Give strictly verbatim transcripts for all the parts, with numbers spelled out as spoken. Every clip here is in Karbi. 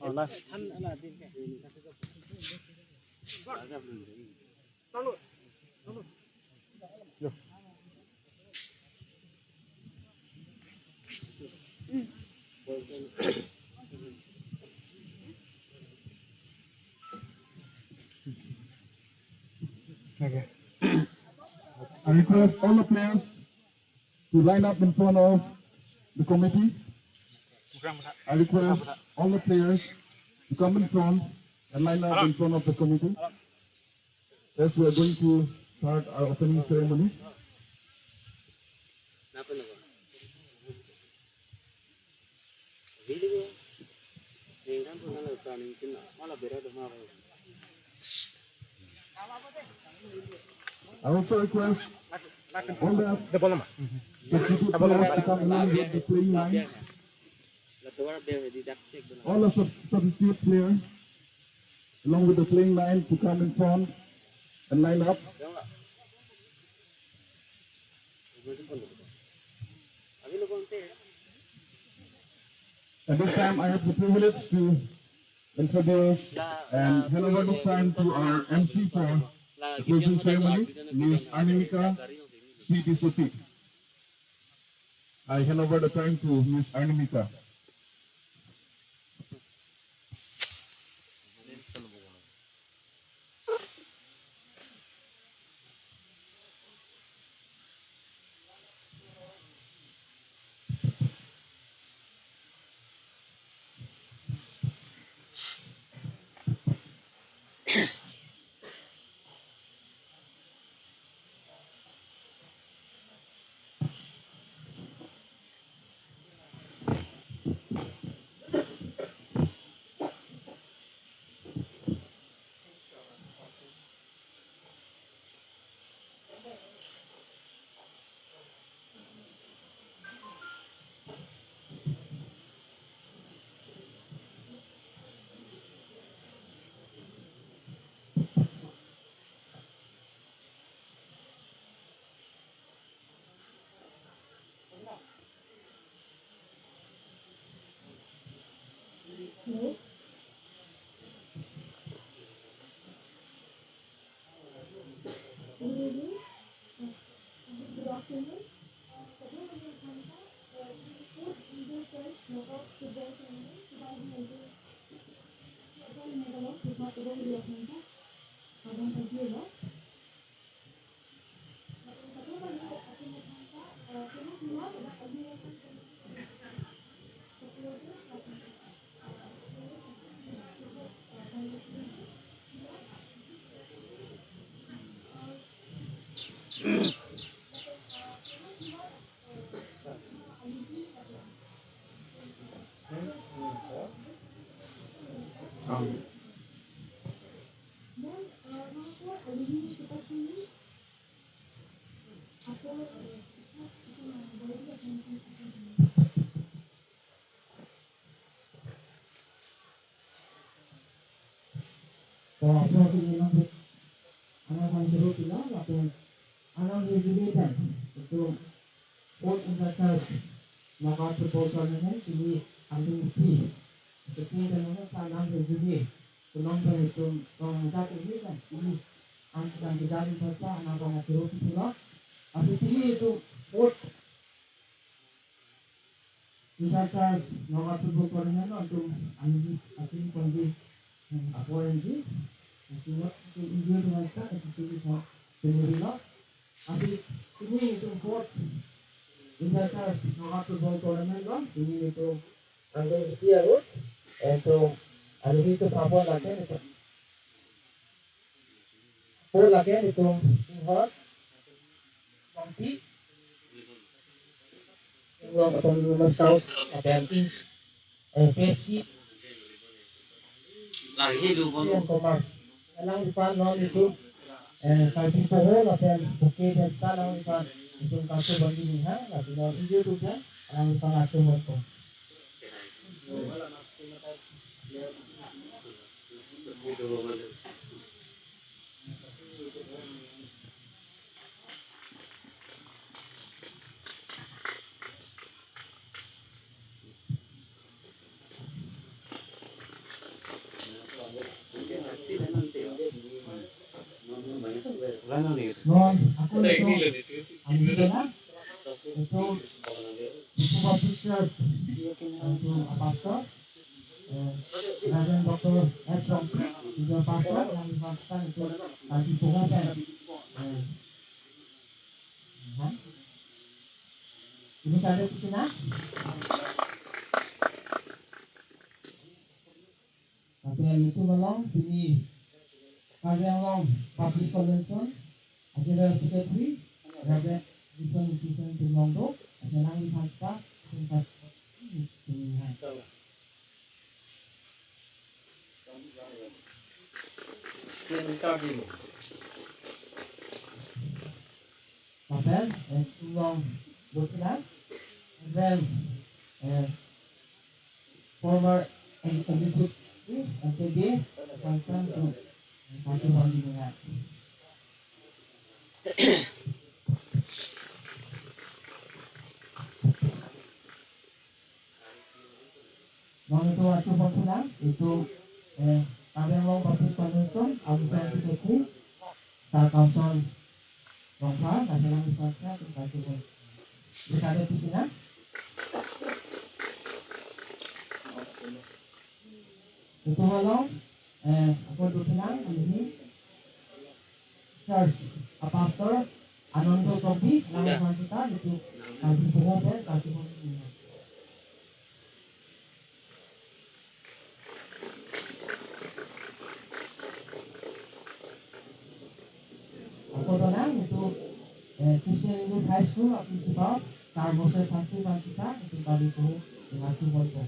Oh, nice. Okay. I request all the players to line up in front of the committee. I request all the players to come in front and line up in front of the committee as we are going to start our opening ceremony. I also request all the substitute players to come along with the playing line. All the sub- substitute player along with the playing line to come in front and line up. At this time, I have the privilege to introduce and hand over this time to our M C for the closing ceremony, Miss Animika C P Sopik. I hand over the time to Miss Animika. Good evening. Good afternoon. Kado kami aphanta, eh, fourth Inter Church Knockout Football Tournament two thousand nineteen. Football Meghalaya, Christmas Football India aphanta. Abang pagi lo. To, apot pini nang anang pangchero pilo, lapen anang rejimatan itum fourth Inter Church Knockout Football Tournament pini angdeng pi. Seperti dan anang sa anang rejime. Kulong pen itum tong ajat ini kan pini ang sedang kejaring pasa anang pangchero pilo. Apot pini itum fourth Inter Church Knockout Football Tournament lo, itum angdeng asin pangdi, hmm, apor angdeng, asin lo, itum india dengan ta, itum ini sa, sendiri lo. Apot pini itum fourth Inter Church Knockout Football Tournament lo, pini itum angdeng pi arut, itum angdeng itum apor lake itum. Apor lake itum Singhor, Kongpi, Singhor Autonomous House, K P M P, eh, P S C, Lagi dulu. Yang Commerce. Alangli aphan non itum, eh, Karbi Poho lapen Bouquet Festa alangli aphan itum karso bandi ni ha, lapen non video tu kan, alangli aphan karso bandi. Itu, itu Baptist Church, itu a pastor, eh, Reverend Doctor S Rongpi, itu pastor, yang dimaksudkan itu tadi pengopen. Eh, ha? Ini saya di sini. Lapen itum along pini Karbi Anglong Baptist Convention a General Secretary, Reverend Gibson Gibson Tumlong do, asenang di pangsa, pangsa, pangsa. Lapen, eh, Tumlong Gibson, and then, eh, former executive M P D, Kangsan to Kangsan Pangdingan. Mong itu waktu pempulang itu, eh, Karbi Anglong Baptist Convention, Abu Sangsi Keku, Sar Kamson Rongphar, National Sponsor, Kangsan. Bisa ada di sini. Itum along, eh, ako dutlang ini church a pastor Anando Tokbi, lang sita itu kami pengopen, kami pengopen. Ako dutlang itu, eh, Christian English High School a principal, Sar Moses Sangsi Pansita, itu kami pengopen, dengan tu monto.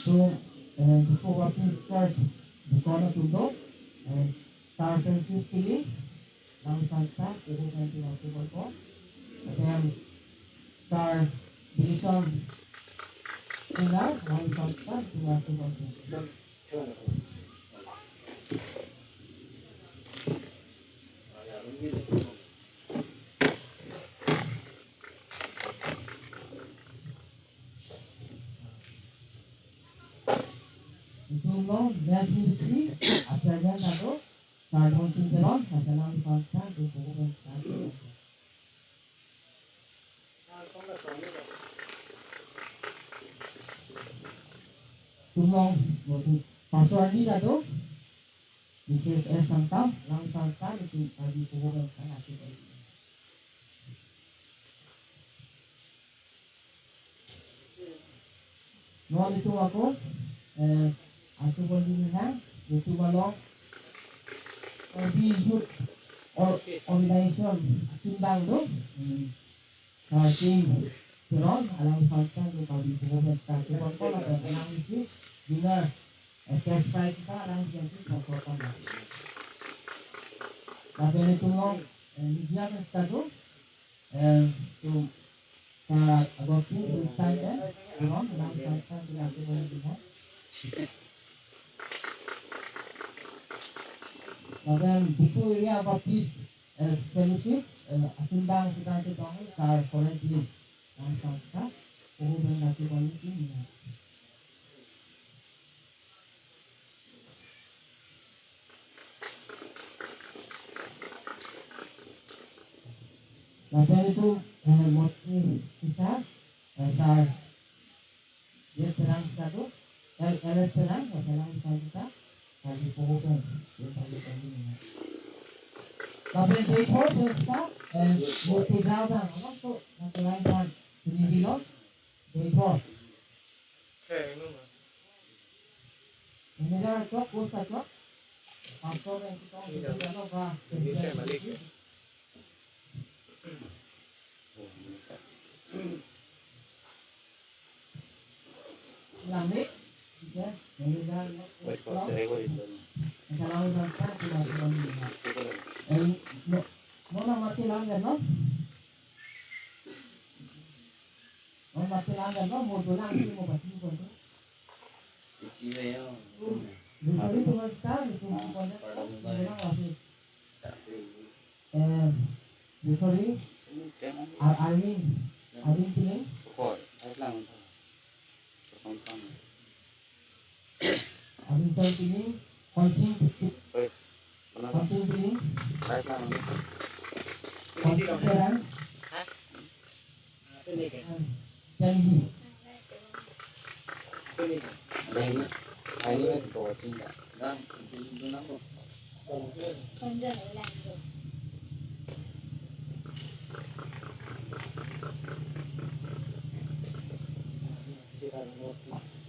So, eh, Diphu Baptist Church, Dikon atum do, eh, Sar Francis Killing, lang sangta, ibu nanti waktu berko, dan Sar Bilison Sina, lang sangta, waktu berko. Itum along Best Ministry a Chairman ta do, Sar Dhonsing Teron, Sar Jalan Pangsa, Diphu Pangsa. Itum along Pastor ni ta do, Missus S Sangtam, lang sangtam, itum kami pengopen, kami pengopen. Non itum ako, eh, aku berdiri ha, itum along, Karbi Youth Or-, Organization, atum bang do, hmm, Karbi Teron, alang sangtam do kami pengopen, kami pengopen, alang isi, dinner, eh, cash prize ta, alang isi, sponsor kami. Lapen itum along, eh, media kan sita do, eh, to, eh, Agustin Wilson, eh, Teron, lang sangtam, lang sangtam, lang sangtam. Lapen Diphu Area Baptist, eh, Fellowship, eh, atum bang sita do tong, Sar Florentine, lang sangtam, oh, bang lagi kami sini, ya. Lapen itum, eh, motni sisa, eh, Sar J Terang sadu, L-, L S Terang, Terang sadu ta, kami pengopen, kami pengopen. Lapen J Thor sisa, eh, motni jabang, alam tu, na terang kan, sini bilong, J Thor. Manager chok, coach chok. Pastor yang kita, kita loh, bah. Ini saya balik, ya. Lamik, ya, manager, wait, wait, wait. Kalau udah tak, tidak, tidak, tidak. Eh, no, no, nama tilang ya, no? Oh, mati langgar, no? Mo dolang, mo pati ko, no? Isi ba yo. Dua hari dua sekali, itu mo pati ko, dolang lagi. Eh, dua hari, Ar-, Armin, Armin Siling. Koi, ay lang. Kosong kang. Mister Pining, Konsing, Konsing Pining, Konsing Teran, Delhi.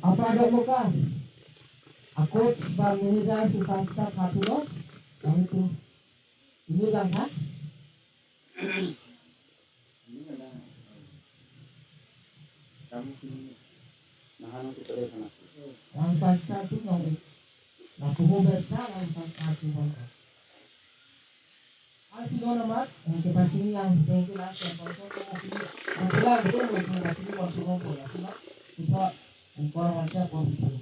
Apa ada muka? A coach ba manager si pasta khatulo, kami tu ini lang ha. Kami sini nahan kita dari sana. Lang pasta tu nong. Lapu ho besta lang pasta tu bang. Asilo namat, eh, kita sini yang bengkel asal bangsa ko sini. Kita betul betul kita sini bangsa ko ya sini. Kita engkau macam apa betul.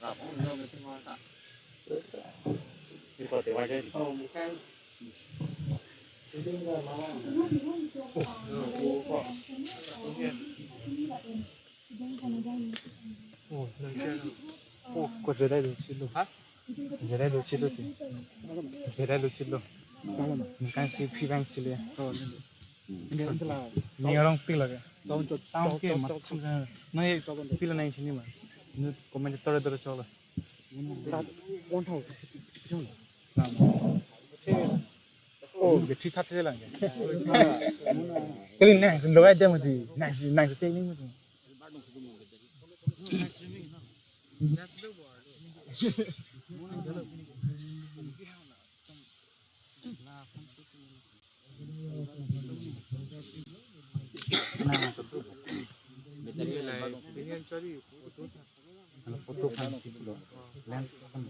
Oh, nang siya. Oh, ko zera do chilo. Ha? Zera do chilo ti. Zera do chilo. Nang kan si phi bang chile. Oh, nang. Ni orang phi lagi. Sound chot, sound ke mat. Nang ye phi la nang sini ma. Ni comment tor tor cholo. One thousand. Oh, battery khat the lang. Kali nang sin lo ai dem ti. Nang sin nang sin check ni mati. Photo kan si lo. Lens kan.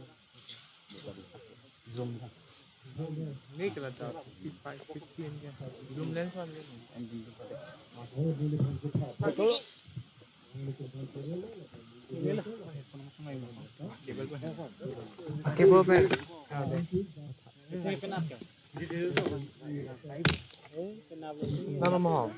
Zoom kan. Ni kala ta fifty-five, fifty M K. Zoom lens one ni. Photo. Cable pe. Nano mo.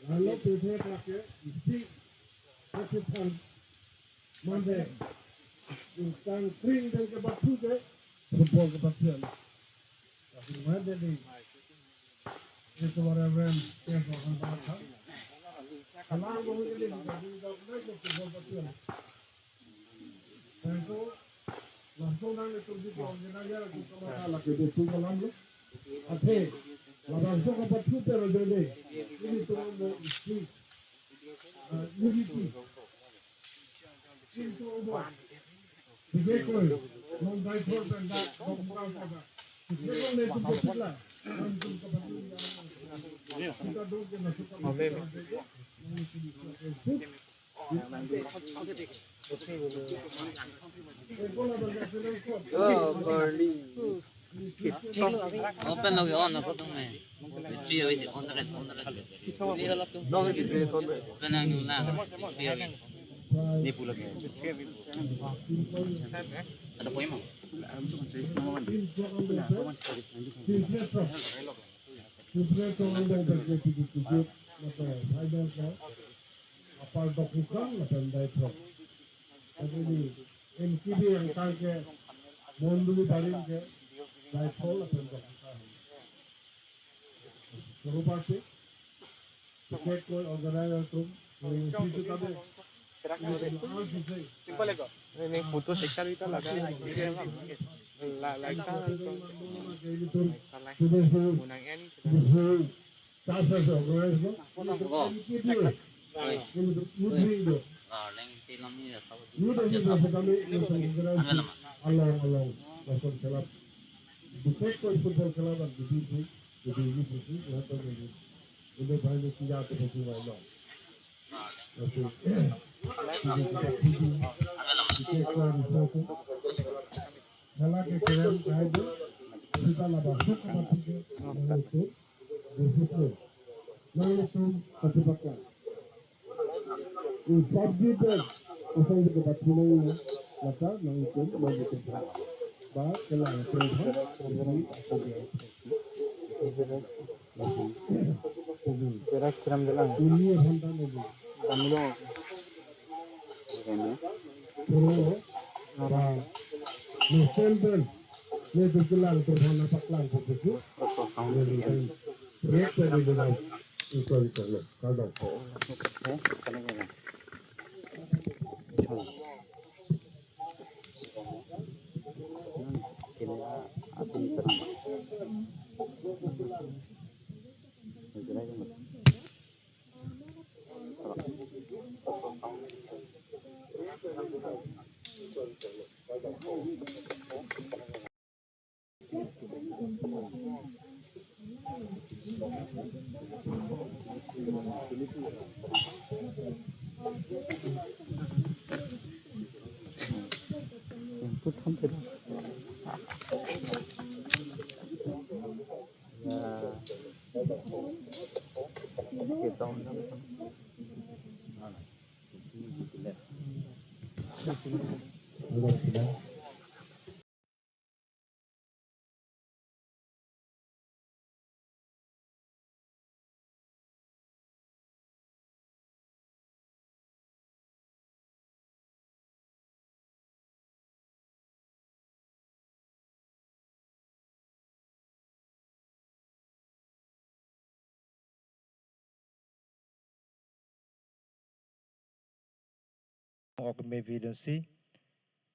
Lalu prepare pakai isi pakai pan mande tang kring dan ke batu ke football ke batu. Lalu mande ni itu Reverend Stephen Hambata. Kalang ko ni ni football batu. Langsung, langsung nang itu di ko na ya ko kama lagi di tu malam lo. Ate, labang so ko pathu pero dele. Ini tu mo isi. Ah, unity. Ini tu mo. Sige ko. Mong dai thor pen da ko mura ko da. Sige ko le tu ko la. Langsung ko pathu. Kita dong ke masuk ko. Open lagi on apa tuh, me? Battery habis, on target, on target. Open lagi na. Battery habis. Ini pula ke. Ada poin, Mang? Apar Dokmoka lapen Daithok. Jadi M K B angkang ke mondoli barim ke Daithok lapen Dokmoka. Koro party, ticket ko organizer atum, isi kami. Simple ko. Ini photo section itu laga. La, la, la, la. Ini tu, ini tu, Church organize lo. Along, along. Lason kelab. Dikek ko football kelab an didi si, didi si, didi si, lahat ko didi. Indo bhai lo siya ko bhai lo. Lason, didi ko, didi ko. Khela ke kerem kai do. Sita laba suk ka pati ke. Disiplin. Nanglitum kachepaklang. Insabdi pen asai ke bathunai lata nanglitum nanglitum. Ba kelang kelang. Jerak jeram jelang. Ini handa nunggu. Kami dong. Ini. Terus. Ba. Ni senden. Ni kelang terus handa paklang begitu. Terus kosong. Ini. Proyek tadi bilang itu itu loh, kalau Ok, me video si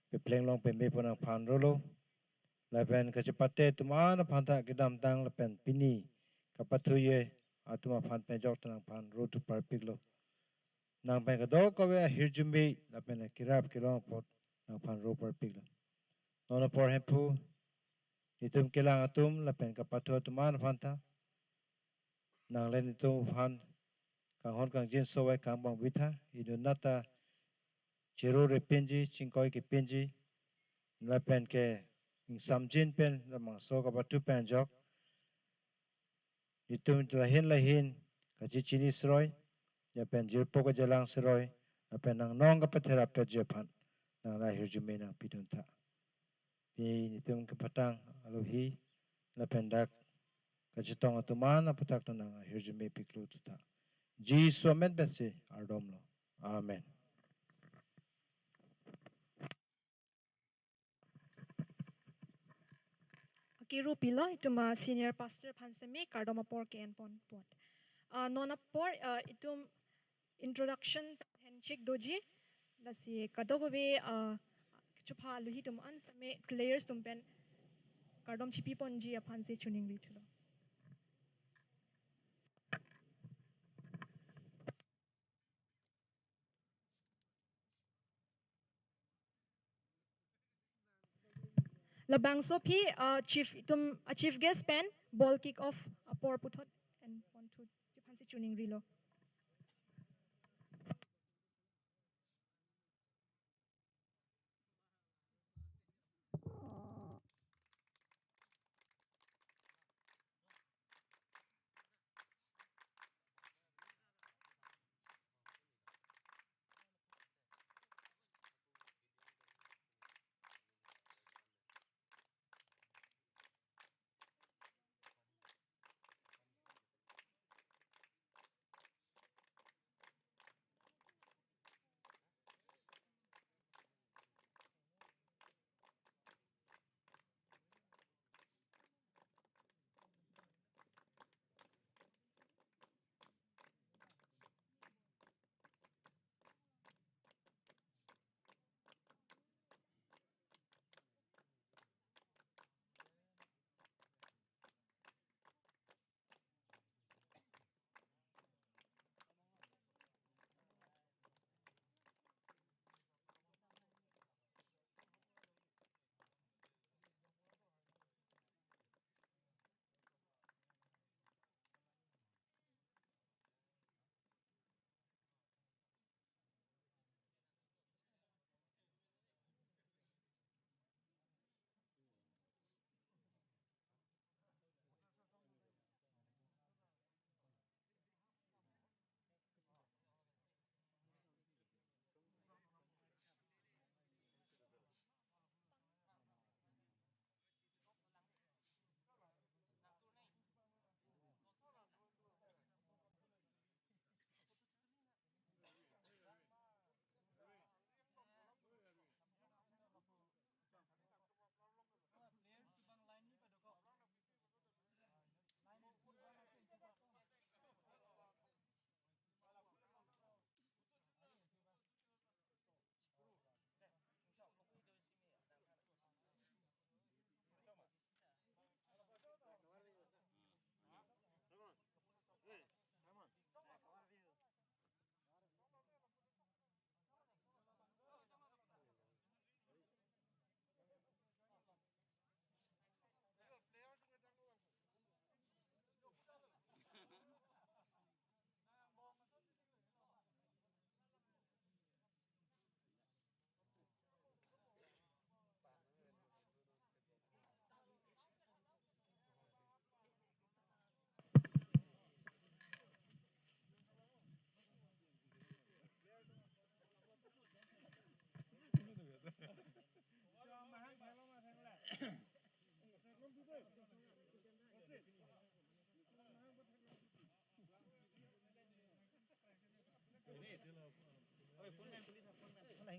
pepleng long peme pon aphan rolo. Lapen kachepate atum an aphan ta kedamtang lapen pini kapathu-e atum aphan pen ajok ta nangphan ro thu parpiklo. Nang pen kadokave ahirjume lapen akirap kelong apot nangphan ro parpiklo. Non apor Hemphu, netum kelang atum lapen kapathu atum an aphan ta nang le netum aphan kanghon kangjinso vai kangbang bitha, inut nat ta chirure pinji, chingkoi kepinji, lapen ke ingsamjin pen labangso kapathu pen ajok netum lahin lahin kachechini sroi, lapen jirpo kajalang sroi, lapen nangnong kapatherap petji aphan nang la ahirjume nangpidun tha. Pi netum kepatang alohi lapen dak kachetong atum an aputhak ta nang ahirjume piklo thu tha. Jisu amen pensi ardomlo. Amen. Oke, ru pilo itum a senior pastor aphan seme kardom apor ke-en pon apot. Ah, non apor, ah, itum introduction handshake doji, lasi kadokave, ah, chupha alohi atum an seme players atum pen kardom chipi ponji aphan si choningri thulo. Labangso aphi, uh, chief itum, uh, chief guest pen ball kick off apor puthot en pon thu aphan si choningrilo.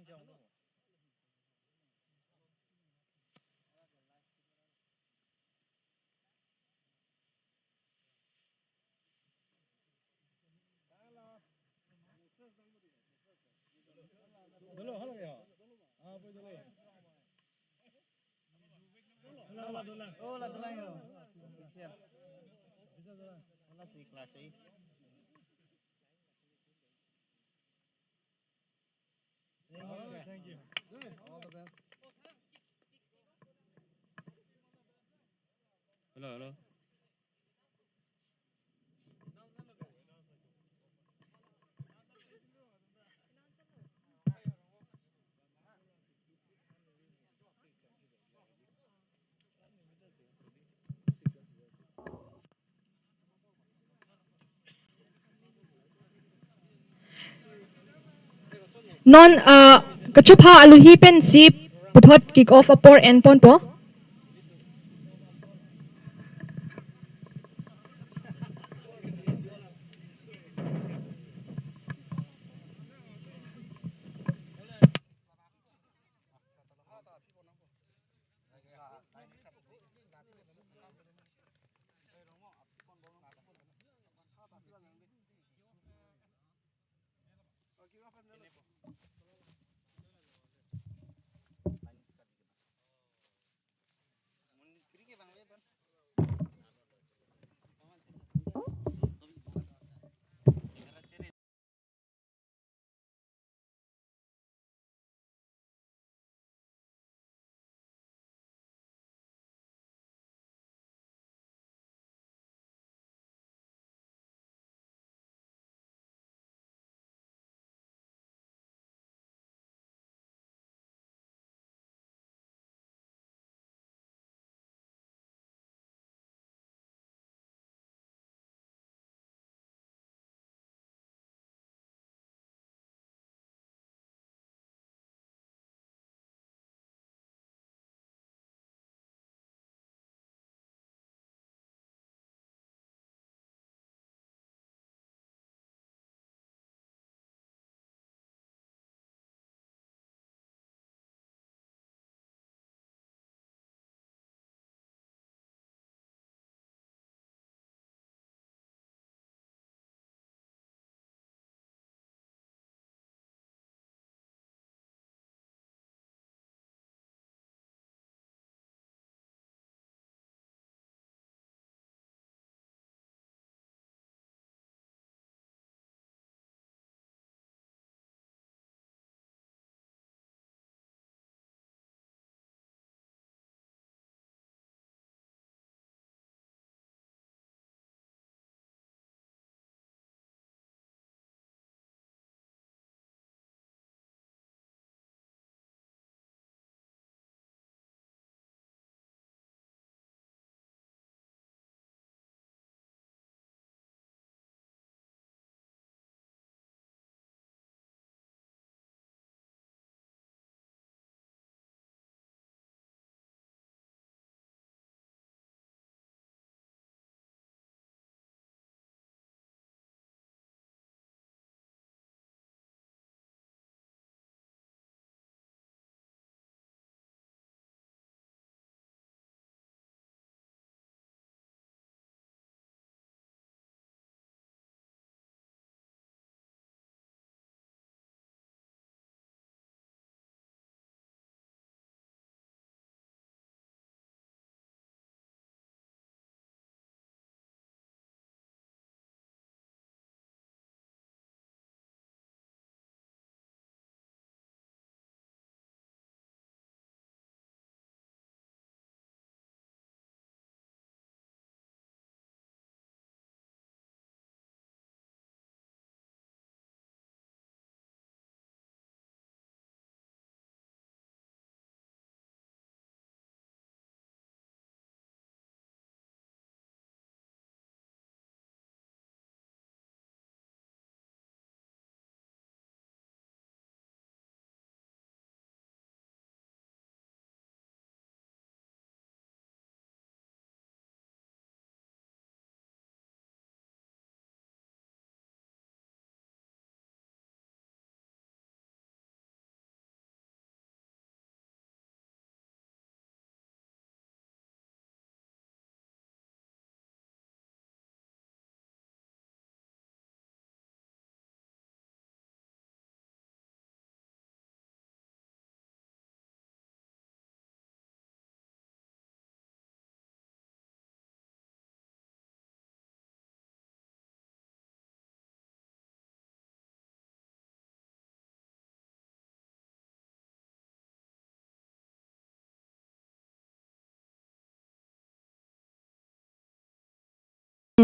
Dolo, halo ya. Ah, poi dolo. Oh, la dolang yo. Siap. Hola, si kelas eh. Thank you. All the best. Hello, hello. Non, ah, kachupha aluhi pensi puthot kick off apor enponpo.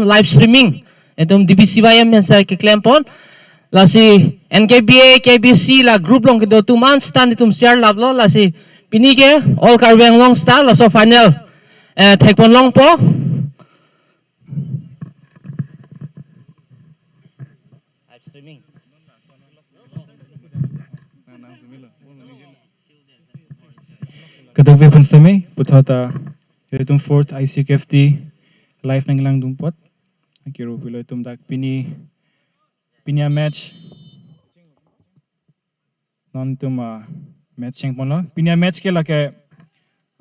live streaming itum D B C Y M pen si keklem pon. Lasi N K B A, K B C la group along kedo atum an seta itum share laplo. Lasi pini ke all Karbi Anglong seta laso final, eh, thekpon longpo. Kadokave pen sitame, puthot, ah, itum fourth I C Q F T live nanglang dumpot. Akiro pilo itum dak pini, pini a-match. Non itum, ah, match chengponlo. Pini a-match ke lake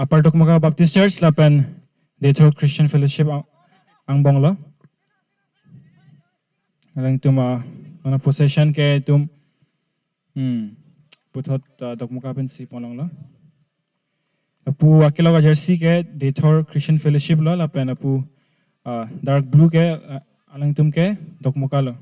Upper Dokmoka Baptist Church lapen Deithor Christian Fellowship ang-, angbonglo. Alangtum, ah, non a-possession ke itum, hmm, puthot, ah, Dokmoka pensi ponlonglo. Lapu akelok a-jersey ke Deithor Christian Fellowship lo, lapen lapu, ah, dark blue ke, ah, alangtum ke Dokmoka lo.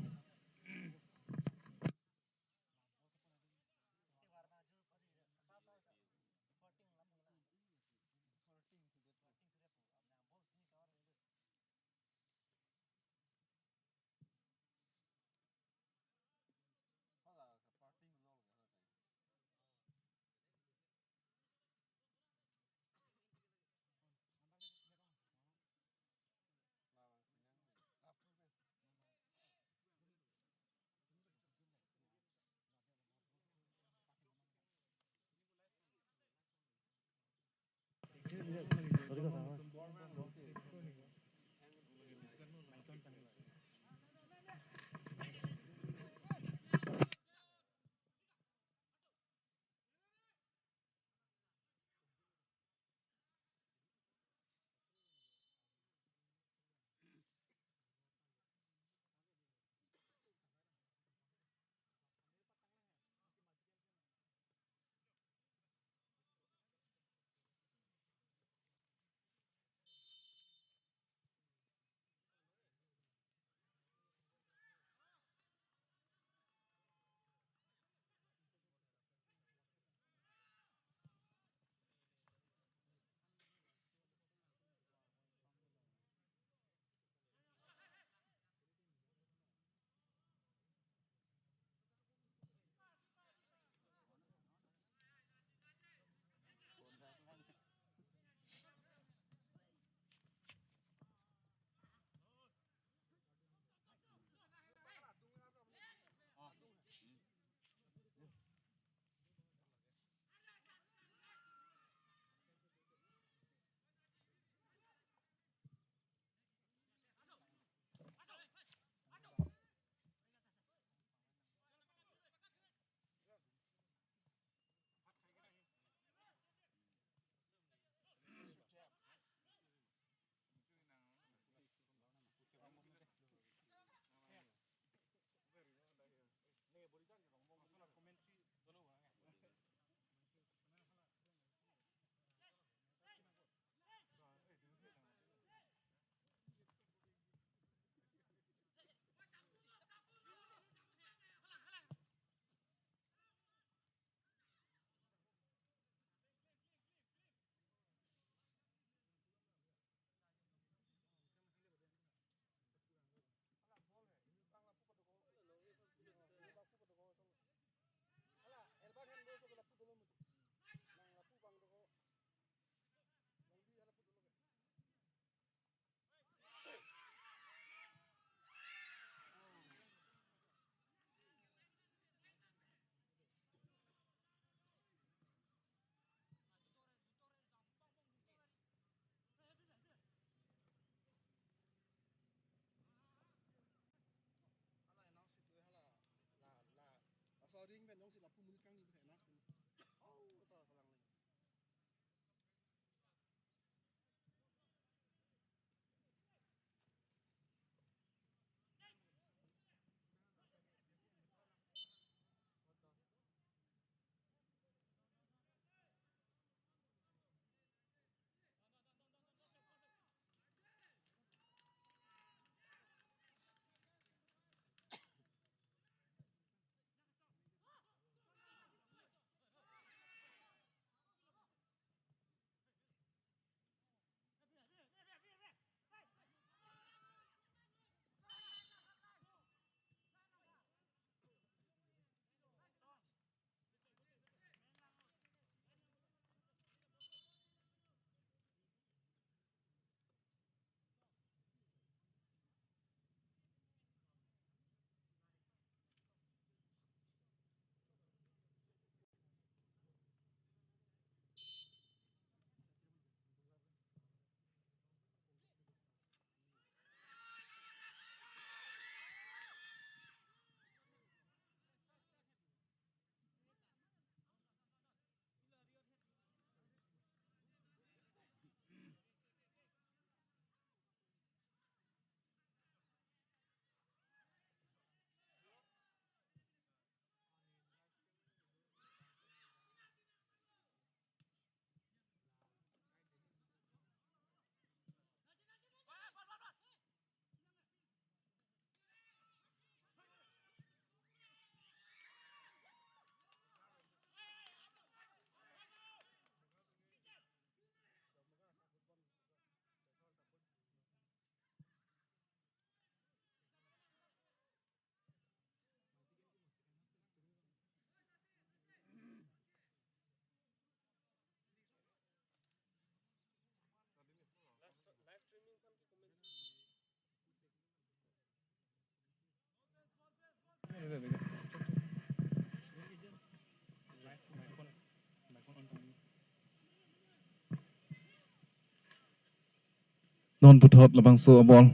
Non puthot labangso abol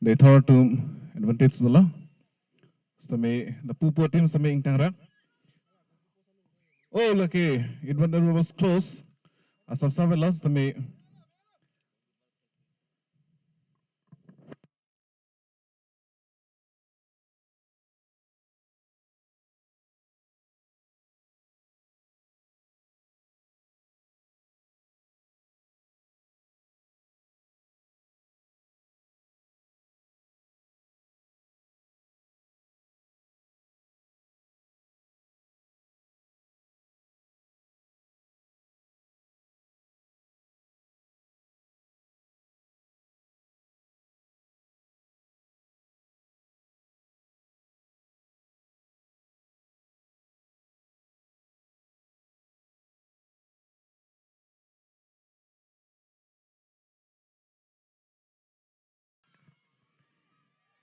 Deithor atum advantage dolo. Sitame lapu-pu ateam sitame ingtangrak. Oh, lake, it was, it was close. Asap-sap lo sitame.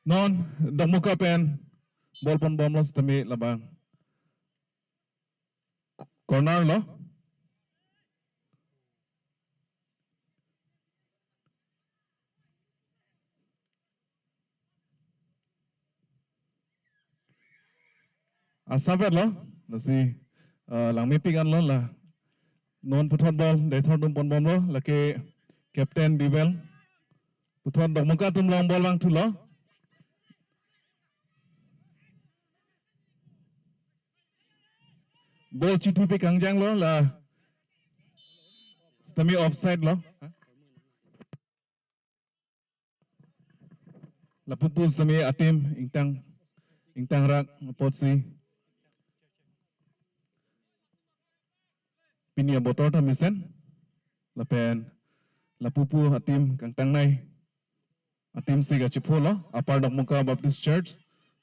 Non Dokmoka pen ball ponbomlo sitame labang corner lo. Asap lo, lasi, eh, langmepik anlo la. Non puthot ball Deithor atum ponbomlo, lake captain Bibel. Puthot Dokmoka atum along ball vangthulo. Ball chithupi kangjanglo la. Sitame offside lo. Lapu-pu sitame ateam ingtang, ingtangrak apotsi pini abotor ta mesen. Lapen lapu-pu ateam kangtangnei ateam si kachepho lo, Upper Dokmoka Baptist Church,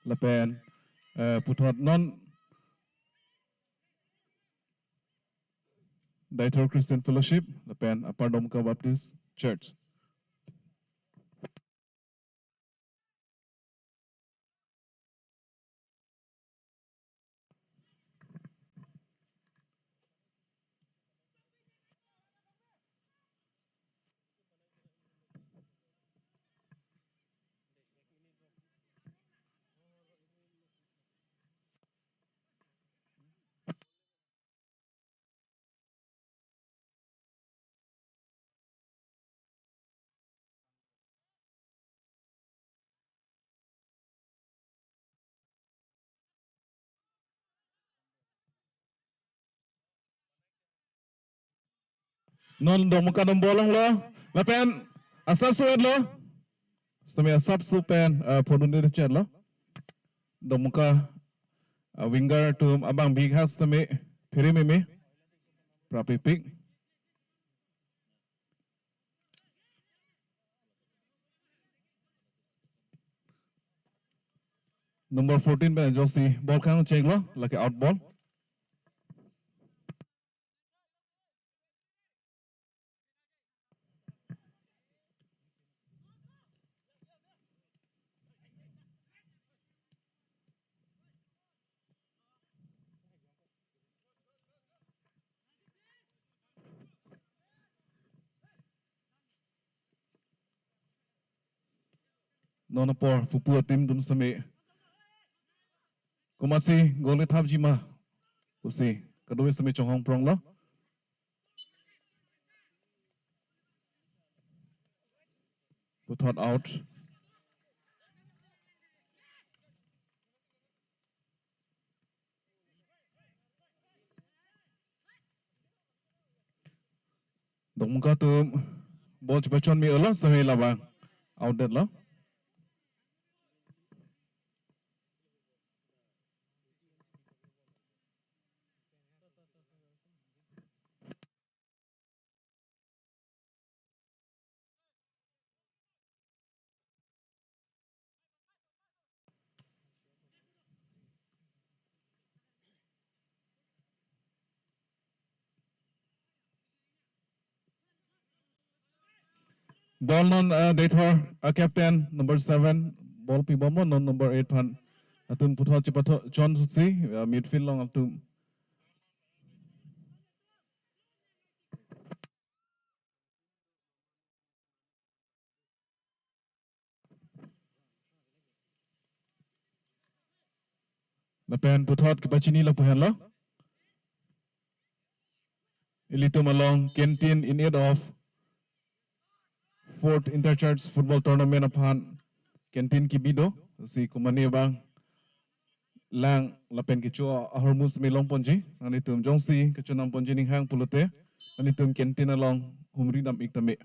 lapen, eh, puthot non Deithor Christian Fellowship, lapen Upper Dokmoka Baptist Church. Non Dokmoka atum ball longlo. Lapen asap suet lo. Sitame asap su pen, eh, phonun de chet lo. Dokmoka, eh, winger atum abang big has sitame phere meme. Prapikpik. Number fourteen pen ajoksi ball kangchek lo, lake out ball. Non apor pupu ateam atum sitame komatsi goal kethapji ma pusi kadokave sitame chonghong pronglo. Puthot out. Dokmoka atum ball chepachon me-olo sitame labang out det lo. Ball non, eh, Deithor, eh, captain number seven, ball pibomlo non number eight aphan. Latum puthot chepachon si, eh, midfield along latum. Lapen puthot kepachini lapu henlo. Ilitum along canteen in aid of fourth Inter-Church Football Tournament aphan canteen kebi do. Si komatne abang lang lapen kecho ahormu semi longponji. Nanglitum jongsi kachonamponji ning hang pulote, nanglitum canteen along humri dam-ik tame.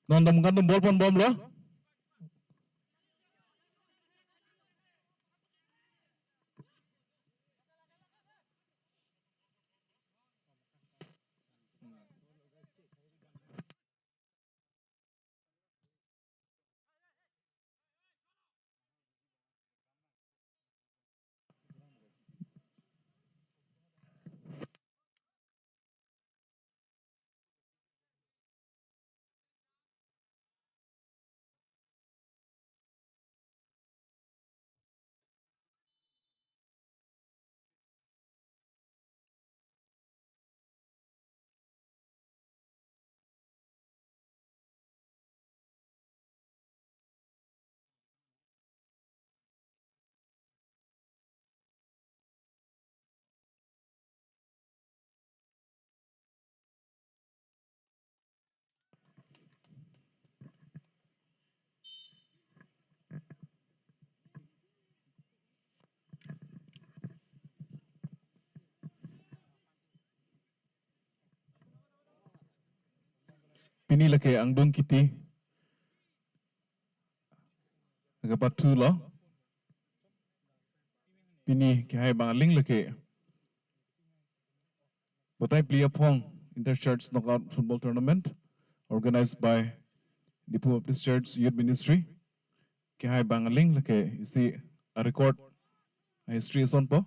Non dam kan dum ball ponbomlo. Pini lake angdung kiti. Lake pathu lo. Pini kehai bang aling lake Batai Pli Aphong Inter-Church Knockout Football Tournament organized by Diphu Baptist Church Youth Ministry. Kehai bang aling lake isi a record a history asonpo.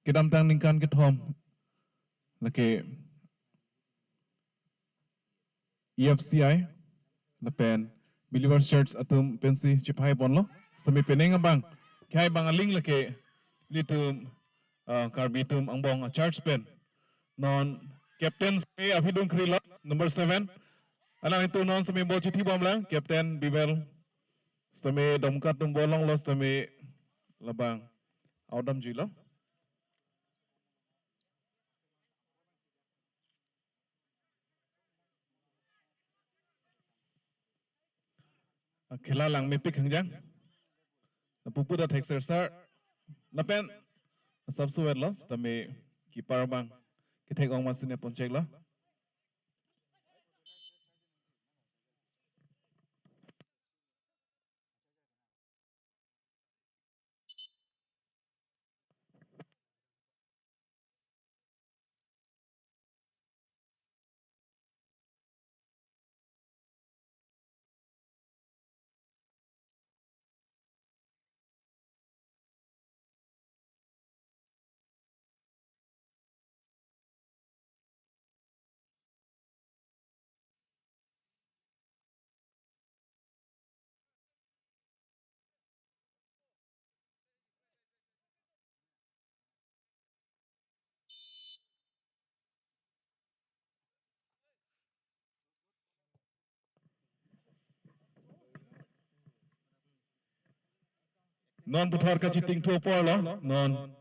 Kedamtang ningkan kethom lake E F C I lapen Believers Church atum pensi chepahai ponlo. Sitame penang abang kehai bang aling lake ilitum, ah, Karbi atum angbong a church pen non captain sitame aphi dun krilo, number seven. Alanglitum non sitame ball chithibomlang, Captain Bivel. Sitame Dongkamukam atum ball longlo sitame labang out damjuilo. Khela langmepik hangjang. Pupu ta thekser sar. Lapen asap suwetlo sitame keeper abang kethek ong ma sine poncheklo. Non puthot kachitingthu aporlo, non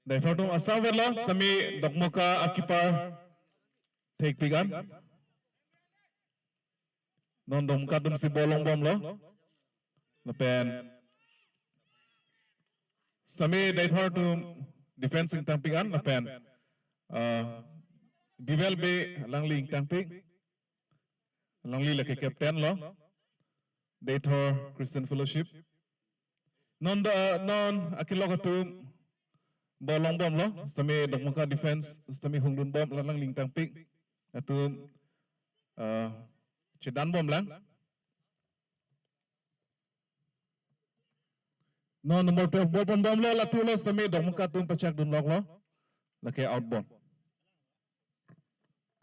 Daithor atum asap verlo, sitame Dokmoka a keeper thekpik an. Non Dokmoka atumsi ball longbomlo. Lapen sitame Daithor atum defense ingtangpik an lapen, ah, Bivel Bey alangli ingtangpik. Alangli lake captain lo Deithor Christian Fellowship. Non da, non akelok atum ball longbomlo, sitame Dokmoka defense sitame hungdunbom, alangli ingtangpik atum, ah, chedanbomlang. Non number twelve ball ponbomlo, latulo sitame Dokmoka atum pachakdunloklo. Lake out ball.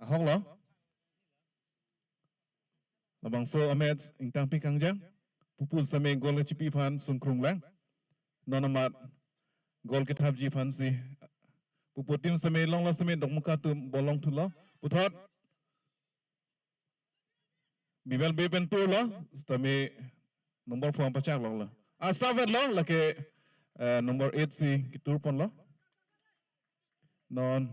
Ahoklo. Labangso a-match ingtangpik hangjang. Pupu sitame goal kechipi aphan sungkrunglang. Non amat goal kethapji aphansi pupu team sitame longlo, sitame Dokmoka atum ball longthulo. Puthot Bivel Bey pen turlo, sitame number four pachak longlo. Asap vetlo, lake, eh, number eight si ketur ponlo. Non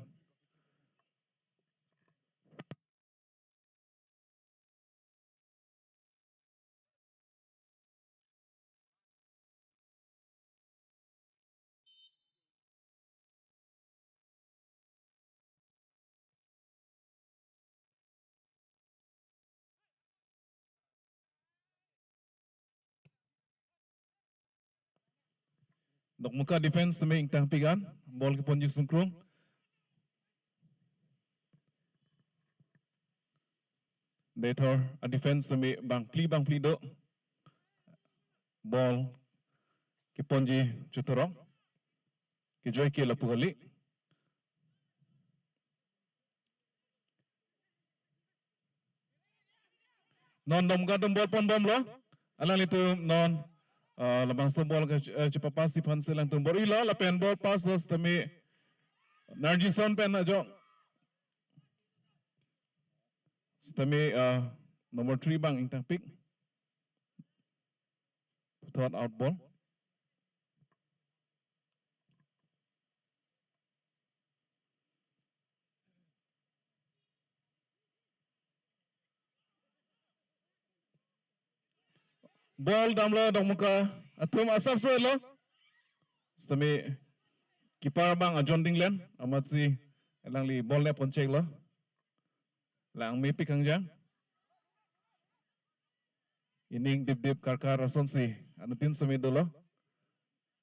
Dokmoka defense tame ingtangpik an, ball keponji sungkrung. Deithor a-defense tame bangphli bangphli do. Ball keponji chothorong. Kejoi ke lapu kali. Non Dokmoka atum ball ponbomlo. Alanglitum non, ah, labangso ball ke, eh, chepapass si aphansi alangtum bor-ilo, lapen ball pass lo sitame Narjison pen ajo. Sitame, ah, number three abang ingtangpik. Puthot out ball. Ball damlo Dokmoka atum, asap solo. Sitame keeper abang ajon dinglen, amatsi alangli ball ne pon cheklo. Lang mepik kangjang. Ining dipdip karkar asonsi anuttin sitame dolo.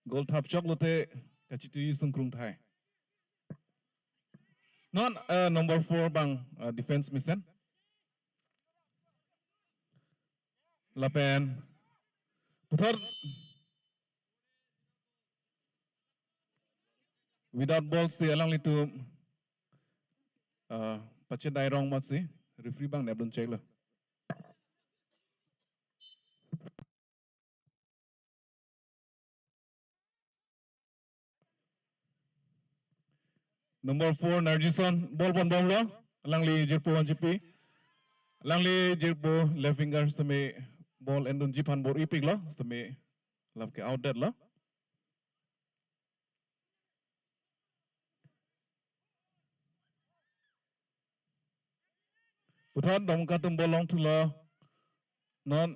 Goal thap chok lote kachitui sungkrung thai. Non, eh, number four abang, eh, defense mesen. Lapen puthot without ball si alanglitum, ah, pachedai rong amatsi referee abang nepdun cheklo. Number four Narjison ball ponbomlo. Alangli jirpo vanchipi. Alangli jirpo left winger sitame ball endunji aphan bor-ipiklo. Sitame lap ke out det lo. Puthot Dokmoka atum ball longthulo. Non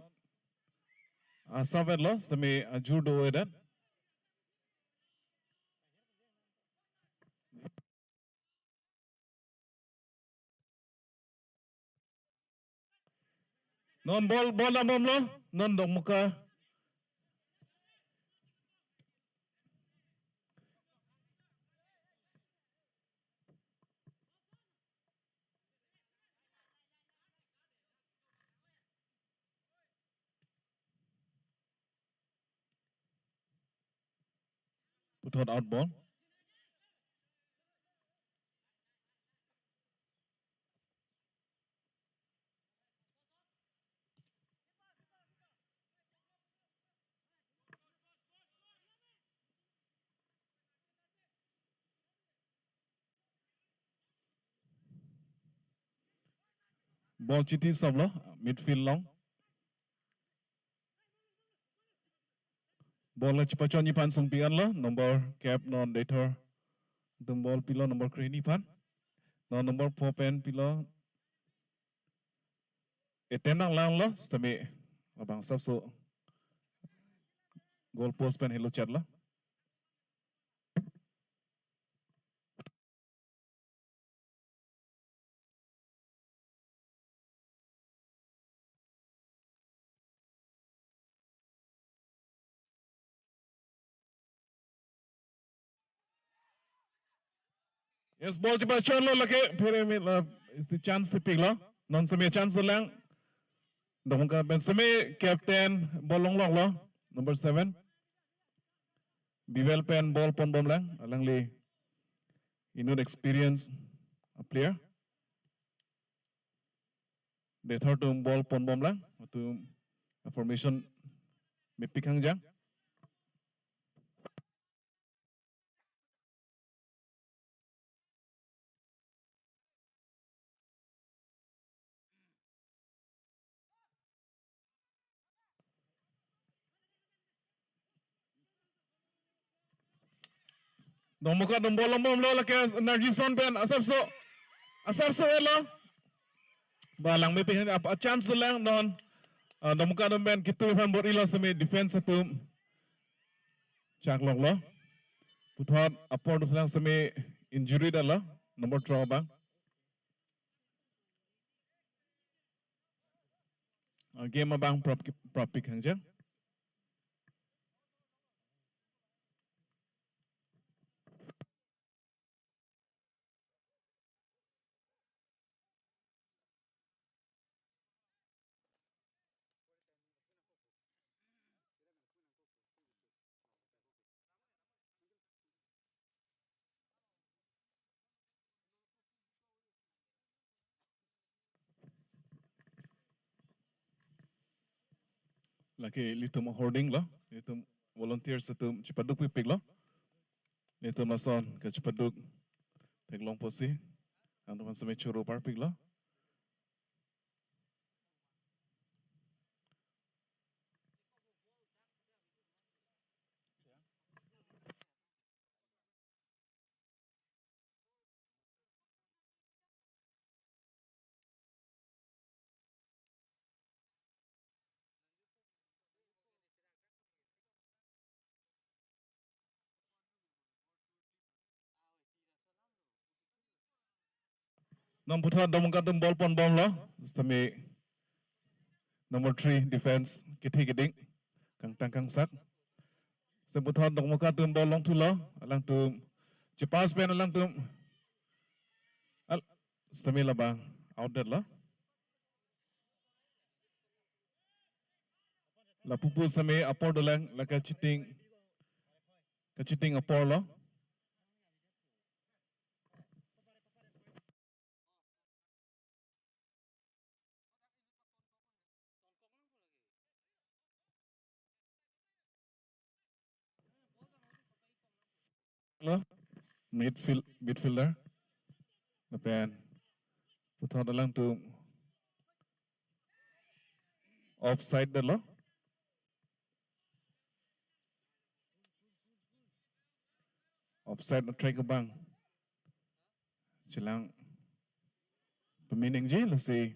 asap vetlo, sitame ajur do-edet. Non ball, ball dambomlo, non Dokmoka. Puthot out ball. Ball chiti soplo, midfield along. Ball kachepachonji aphan sungpik anlo, number kep non Deithor atum ball pilo number krehini aphan. Non number four pen pilo. Attempt nanglanglo, sitame labang asapso goal post pen helo chetlo. Yes, ball chepachonlo lake, phere me la, isi chance tipiklo. Non sitame chance dolang. Dokmoka pen sitame captain ball longloklo, number seven. Bivel pen ball ponbomlang, alangli inut experience a player. Deithor atum ball ponbomlang, atum formation mepik kangjang. Dongmukak atum ball longbomlo, lake Energy Zone pen asapso, asapso elo. Ba langmepik ap a chance lang non. Ah, Dongmukak atum pen kitu aphan bor-ilo semi defense atum chakloklo. Puthot apor atum lang semi injury dalo. Number three abang. Ah, game abang prap, prap pik hangjang. Lake ilitum hoarding lo, ilitum volunteers atum chipaduk pipik lo. Ilitum lason kachipaduk theklong pusi, atum semi choro parpik lo. Non puthot Dongmukak atum ball ponbomlo. Semi number three defense kithi kiding, kangtang kangsak. Semi puthot Dongmukak atum ball longthulo. Alangtum chepass pen alangtum. Al, semi labang out det lo. Lapupu semi apor dolang, lake cheating. Kacheating apor lo. Lo, midfield, midfielder. Lapen puthot alangtum offside det lo. Offside na track abang chelang pameningje lo si.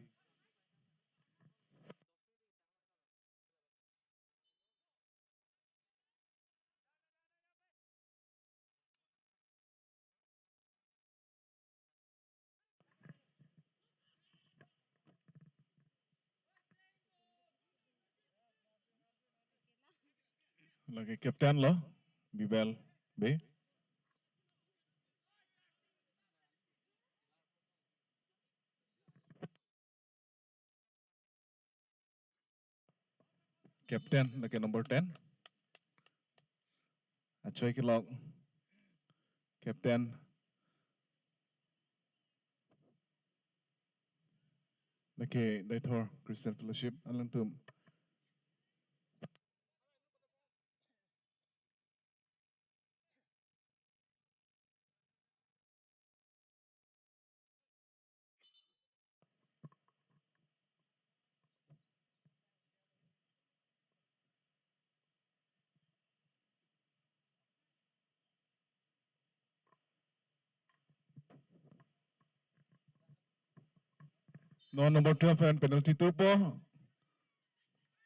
Lake captain lo, Bibel Bey. Captain lake number ten. Achoi kelok captain lake Deithor Christian Fellowship alangtum. Non number twelve and penalty tupo.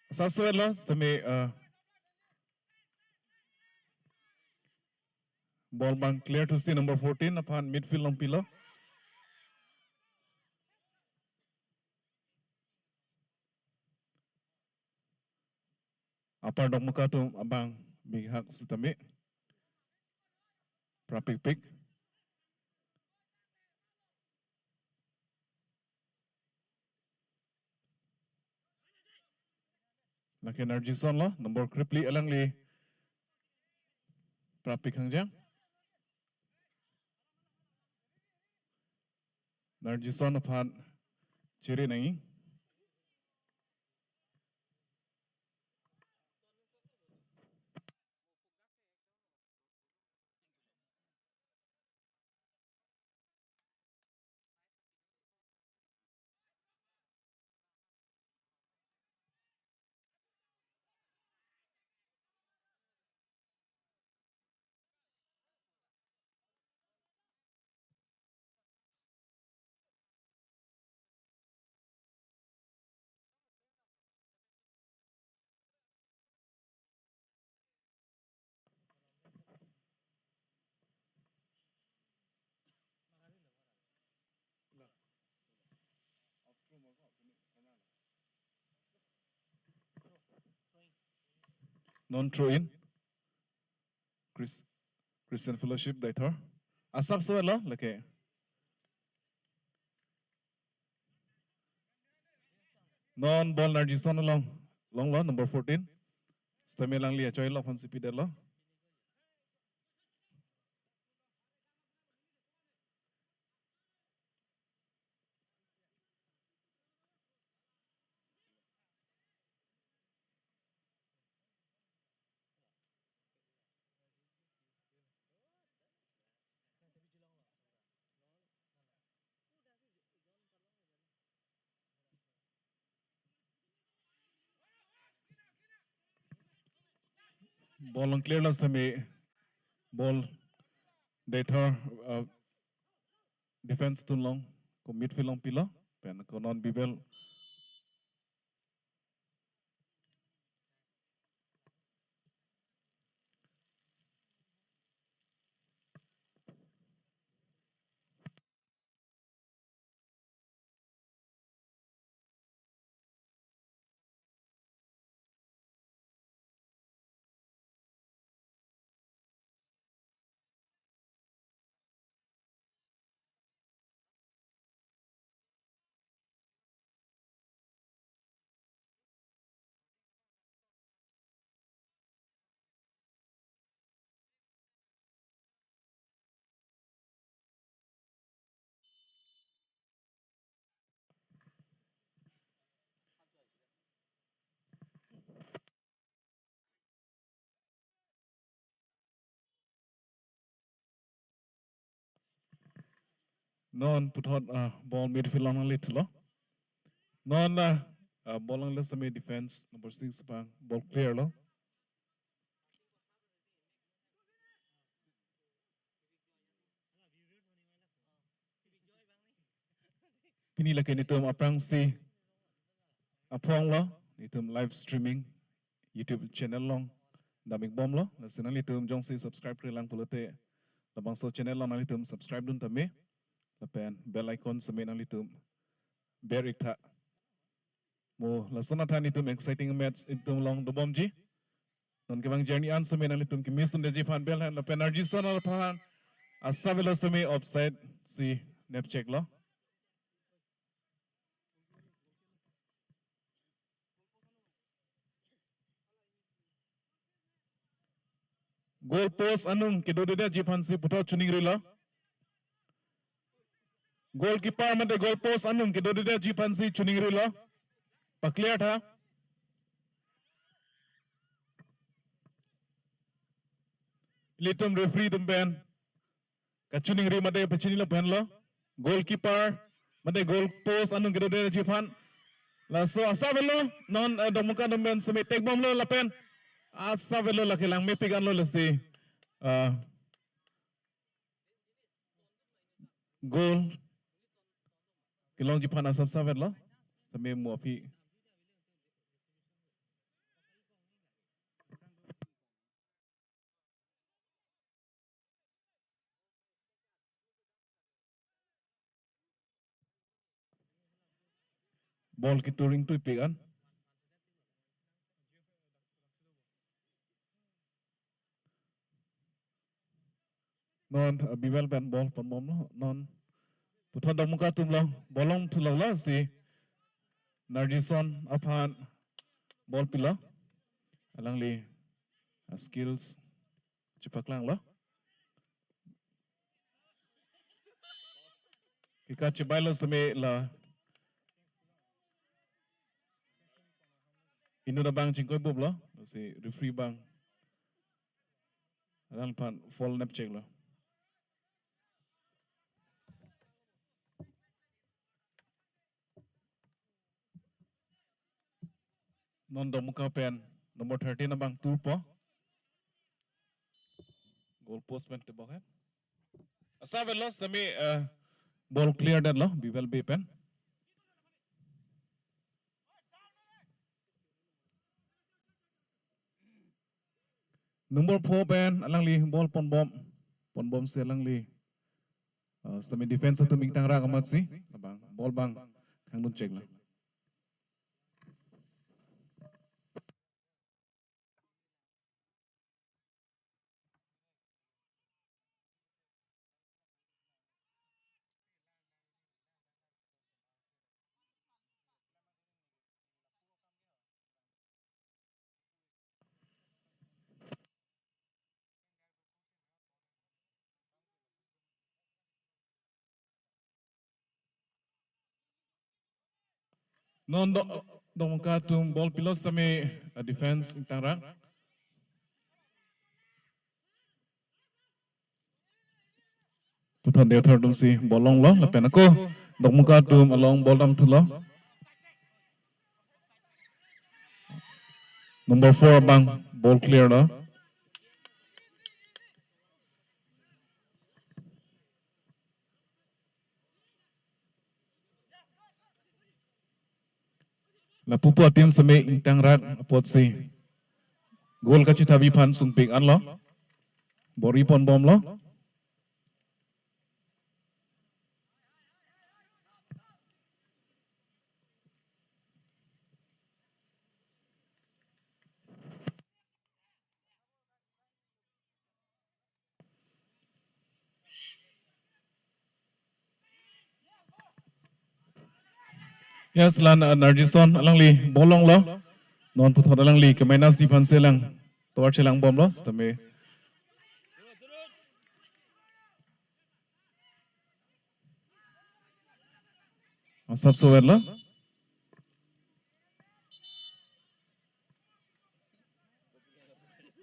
Asapso lo, semi, uh, ball abang clear thusi number fourteen aphan midfield along pilo. Apar Dongmukak atum abang bihak sitame. Prapikpik. Lake Energy Zone lo, number krepli alangli prapik hangjang. Energy Zone aphan chere nangji. Non throw in. Chris, Christian Fellowship, Deithor. Asap so lo, lake. Non ball Narjison along, longlo, number fourteen. Sitame alangli achoi lo aphan si pidetlo. Ball long clear lo sitame, ball Deithor, uh, defense atum along, ko midfield along pilo, pen ko non Bibel. Non puthot, ah, ball midfield along nanglitulo. Non, ah, ah, ball nangle sitame defense number six abang ball clear lo. Pini lake nelitum aphrangsi aphong lo, nelitum live streaming YouTube channel along damik bomlo. Lasi nanglitum jongsi subscribe-re lang pulote labangso channel along nanglitum subscribe dun tame. Lapen bell icon sitame nanglitum ber-ik tha. Mo lason athan nelitum exciting match nelitum along dobomji. Non kevang journey an sitame nanglitum kimi sundetji aphan bel han lapen Narjison aphan asap avelo sitame offside si nep chek lo. Goal post anung kedodedetji aphansi puthot chiningrilo. Goalkeeper mate goal post anung kedodedetji aphansi chiningrilo. Pa-clear tha. Ilitum referee atum pen kachiningri mate pachinilo pen lo. Goalkeeper mate goal post anung kedodedetji aphan. Laso asap avelo non, eh, Dongmuka atum pen sitame tekbomlo lapen asap avelo lake langmepik anlo lasi, eh, goal kelongji aphan asap asap avelo. Sitame mo aphi. Ball keturing tuipik an. Non, uh, Bibel pen ball ponbomlo. Non puthot Dongmuka atum along ball longthulo lasi Narjison aphan ball pilo. Alangli, uh, skills chepaklanglo. Kika chebailo sitame la inut abang chingkoi buplo, si referee abang alangphan foul nep cheklo. Non Dongmuka pen number thirteen abang turpo. Goal post pen tebok he. Asap avelo sitame, eh, ball clear detlo, Bibel B pen. Number four pen alangli ball ponbom, ponbomsi alangli, uh, sitame defense atum ingtangrak amatsi labang ball abang khangdun cheklo. Non Dok-, Dokmoka atum ball pilo sitame, uh, defense ingtangrak. Puthot Deothar atumsi ball longlo, lapen ako Dokmoka atum along ball damthulo. Number four abang ball clear lo. Lapu pu ateam sitame ingtangrak apotsi goal kachithabi aphan sungpik anlo. Bor-i ponbomlo. Yes, lan, uh, Narjison alangli ball longlo. Non puthot alangli ke minus defense lang. Tovar chelangbomlo, sitame. Asap sower lo.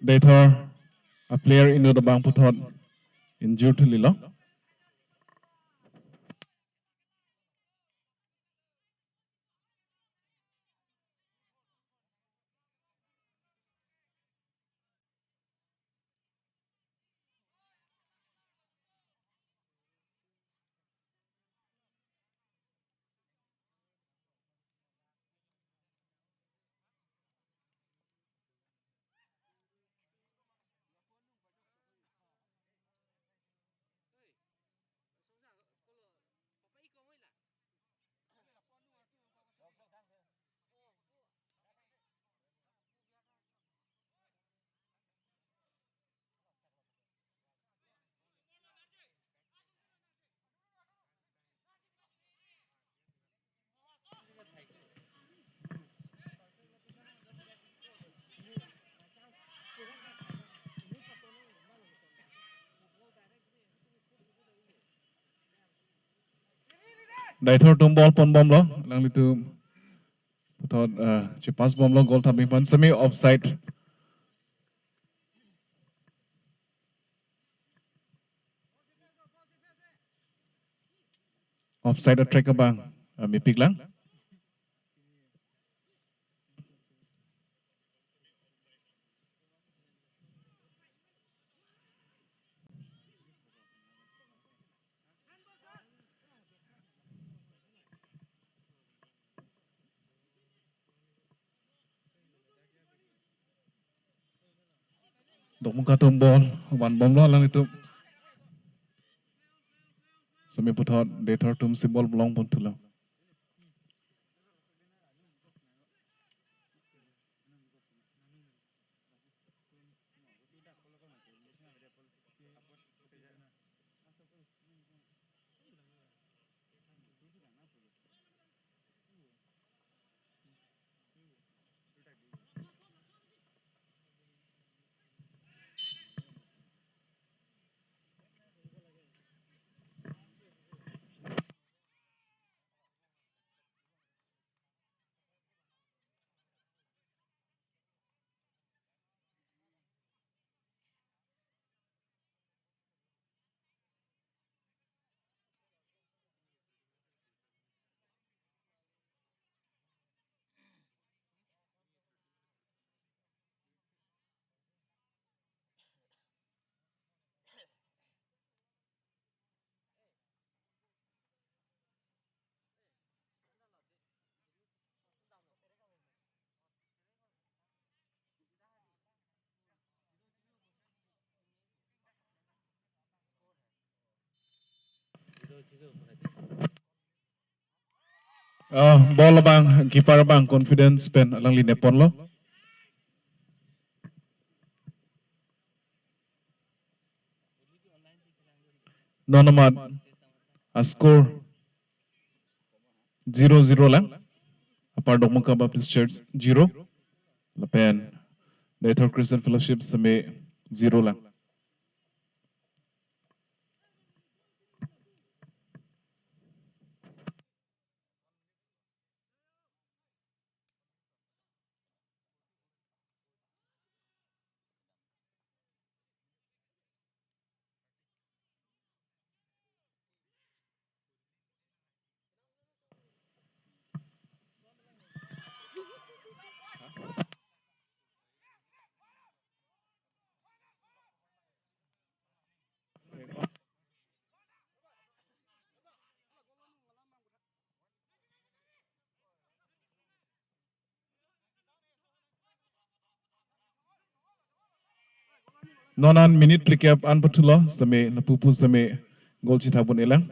Deothar a player inut abang puthot injured thulilo. Deothar atum ball ponbomlo, alanglitum puthot, uh, chepass bomlo goal thabi aphan, sitame offside. Offside a-track abang, uh, mepiklang. Dokmoka atum ball vanbomlo, alanglitum sitame puthot Deothar atumsi ball longponthulo. Ah, ball abang, keeper abang confidence pen alangli nepponlo. Non amat a-score zero zero lang. Apar Dokmoka Baptist Church zero, lapen Deothar Christian Fellowship sitame zero lang. Non an minute phlikep an pathulo, sitame lapupu sitame goal chithapon-elang.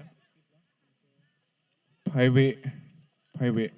Phaive, phaive.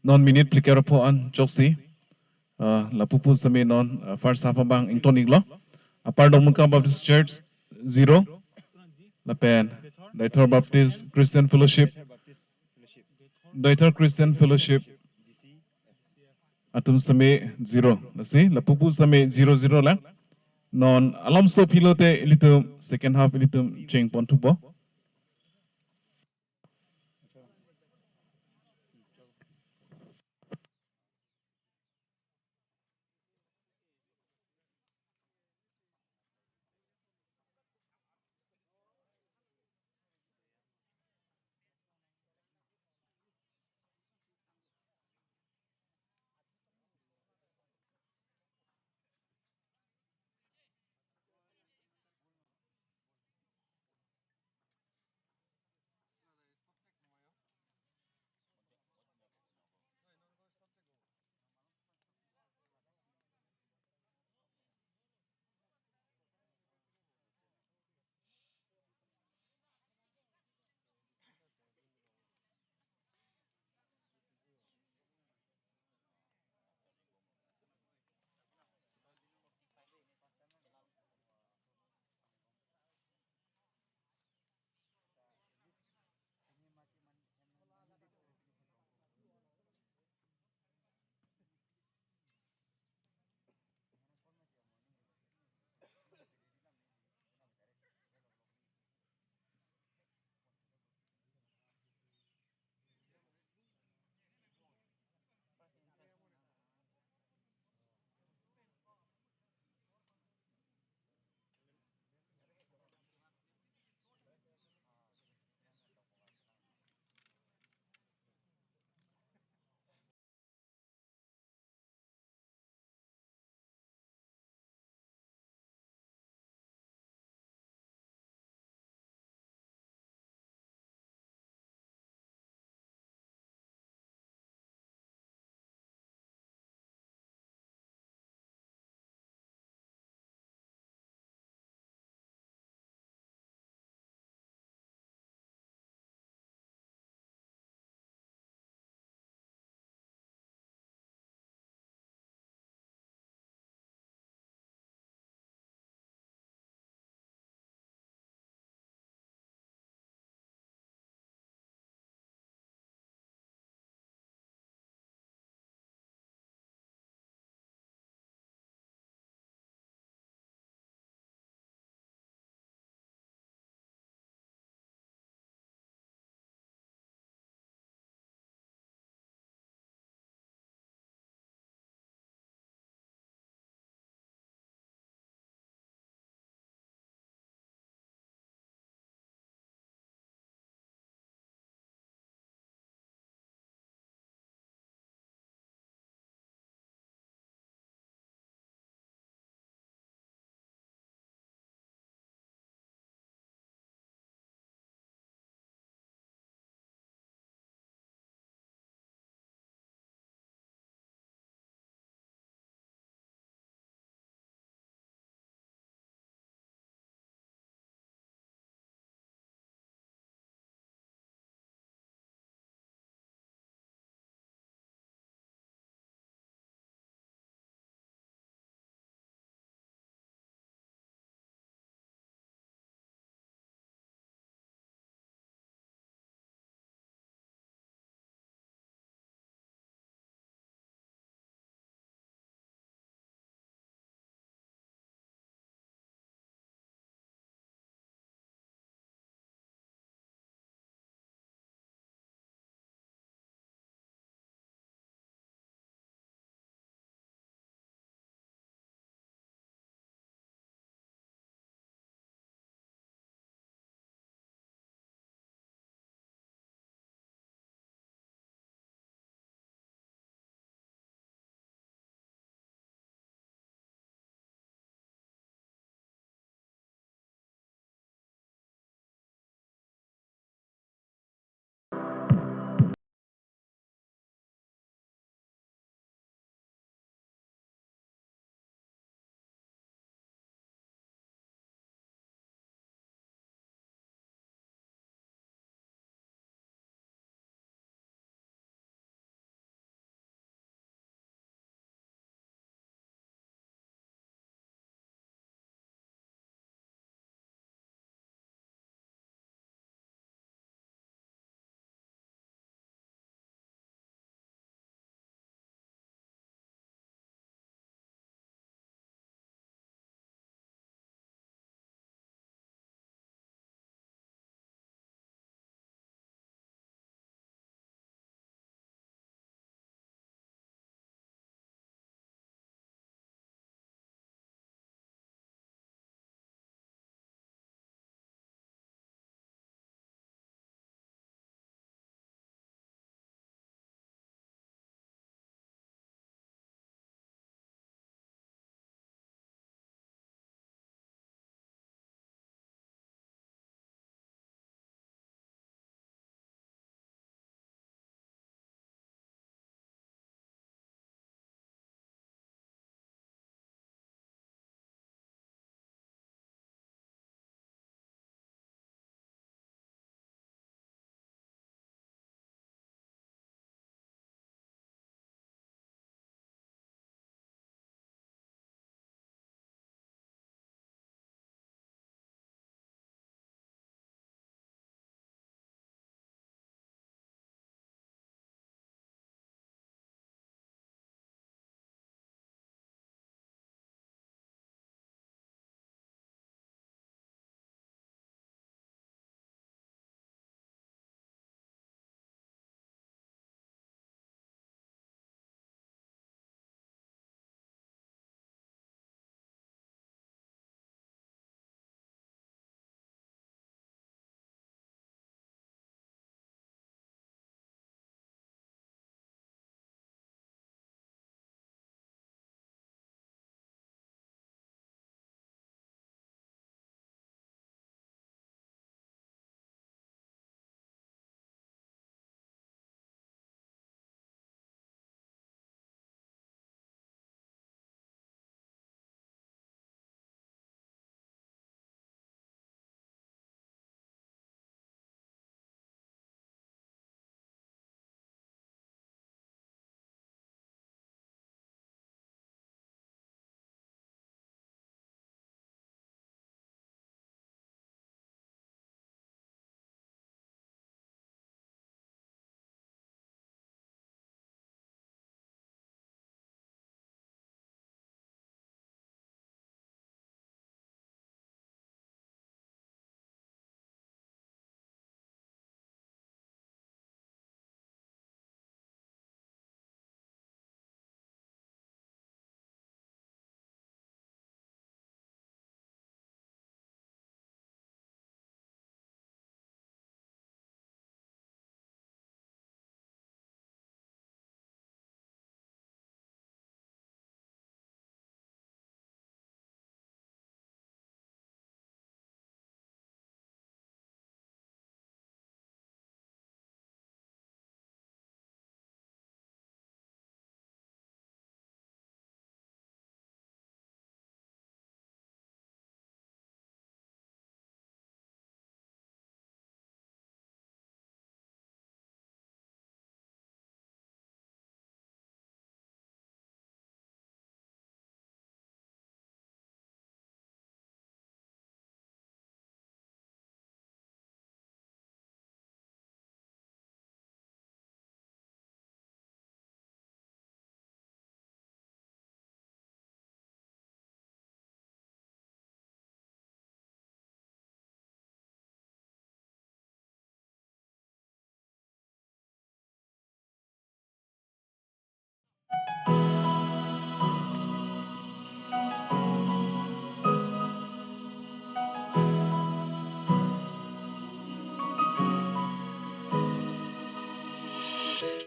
Non minute phlikep ra pho an choksi. Ah, lapupu sitame non, ah, first half abang ington-iklo. Upper Dongmukak Baptist Church zero. Lapen Deithor Baptist Christian Fellowship. Deithor Christian Fellowship atum sitame zero. Lasi lapupu sitame zero zero lang. Non alam so philo te ilitum second half ilitum chengpon thupo.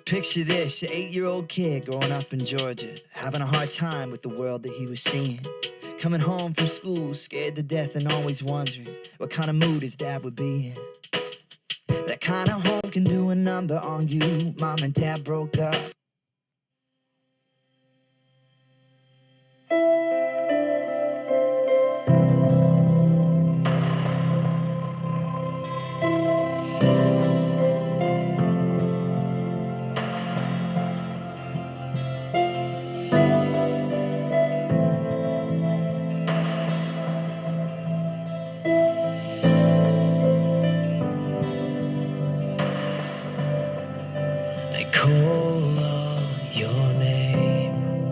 Picture this, an eight-year-old kid growing up in Georgia, having a hard time with the world that he was seeing. Coming home from school, scared to death and always wondering, what kind of mood his dad would be in. That kind of home can do a number on you. Mom and dad broke up. I call on your name.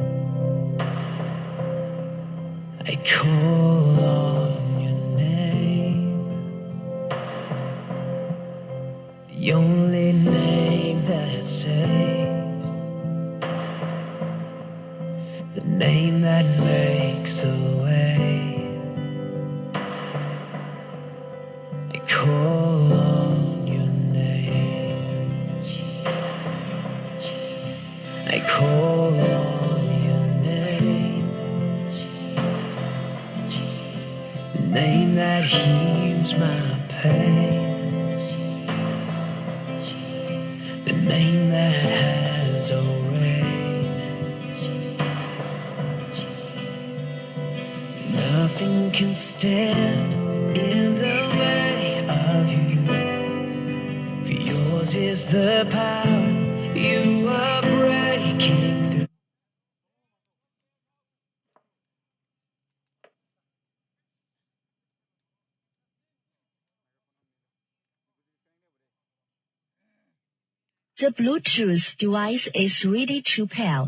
I call on your name. The only name that saves. The name that makes a way. I call on your name. I call on your name. The name that heals my pain. The name that has all rain. Nothing can stand in the way of you. For yours is the power, you are breaking through. The Bluetooth device is ready to pair.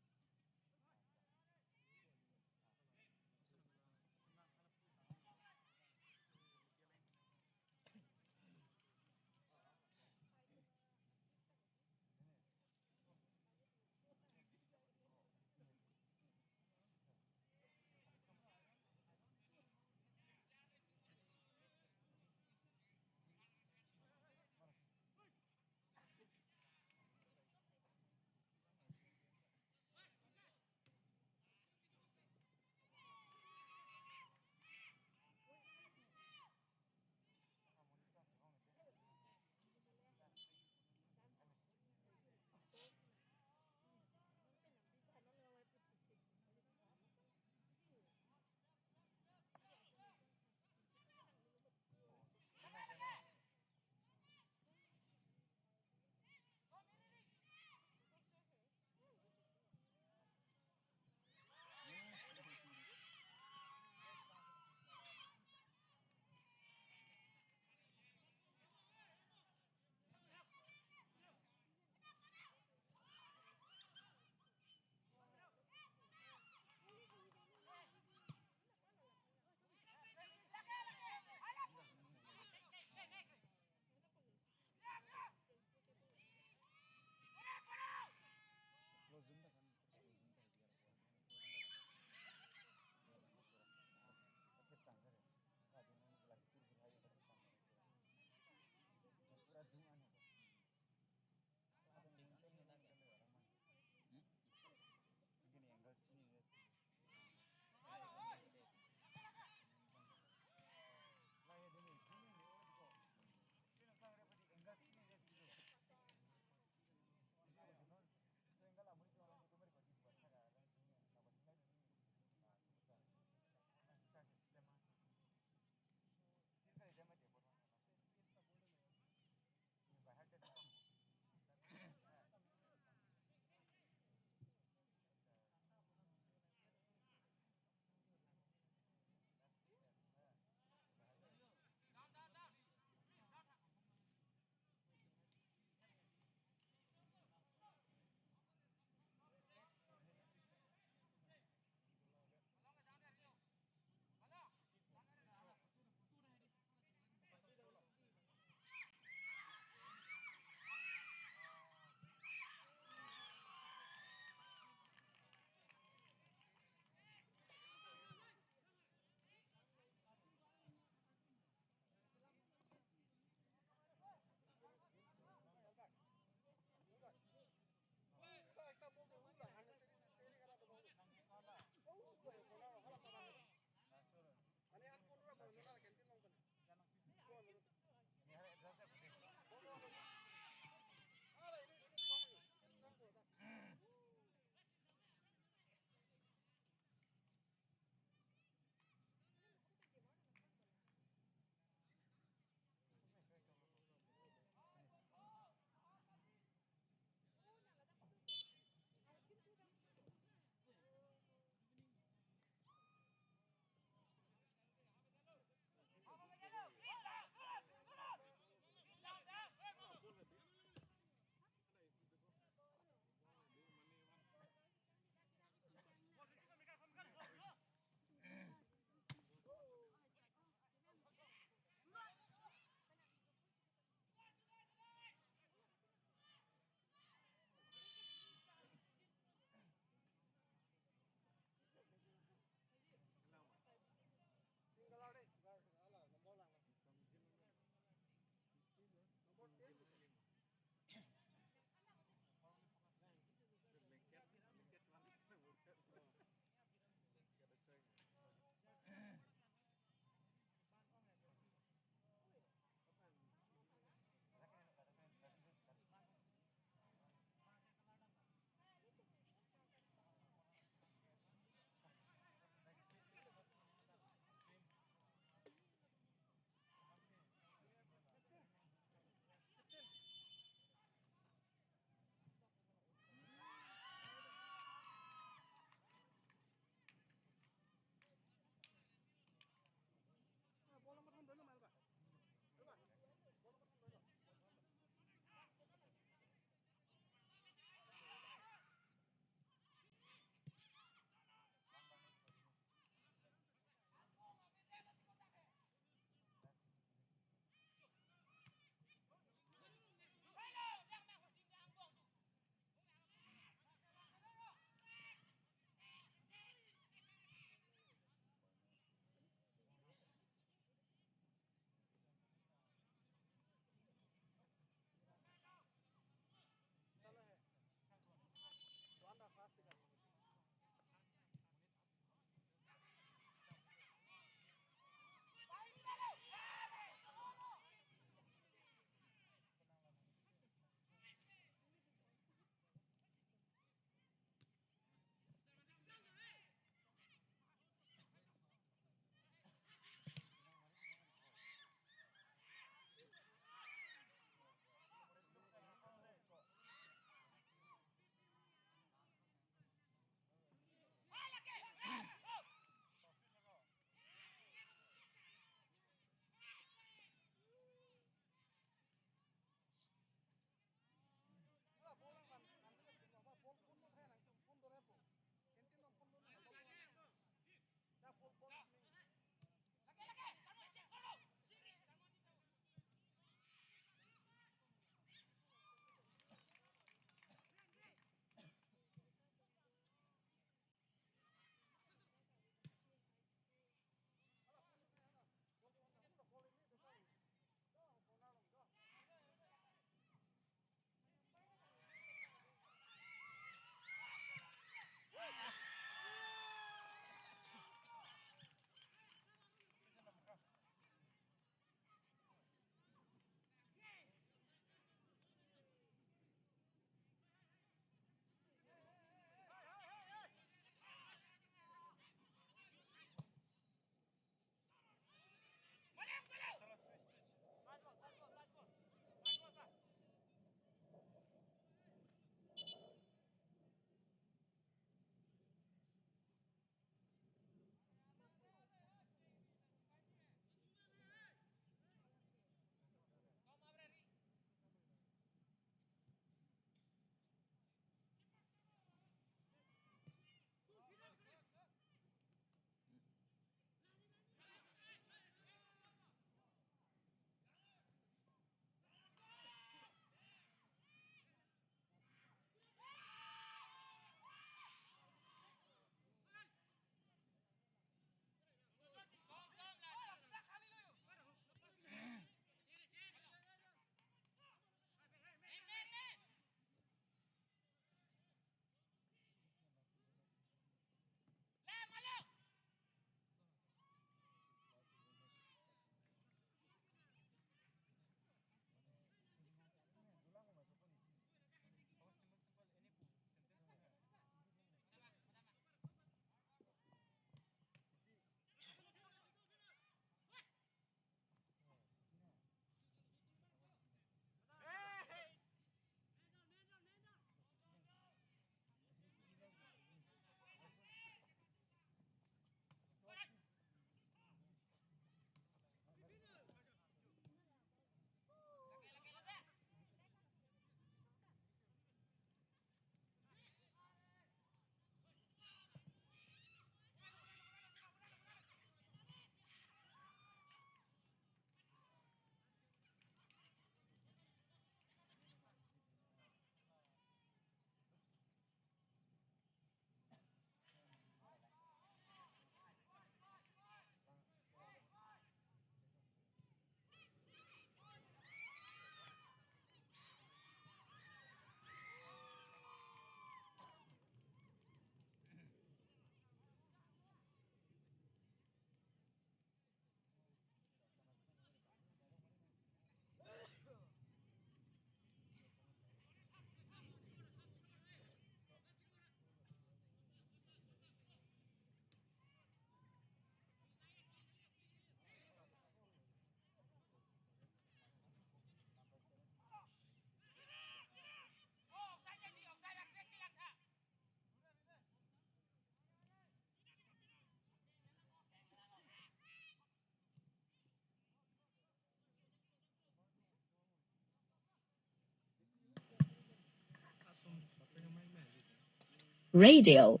Radio.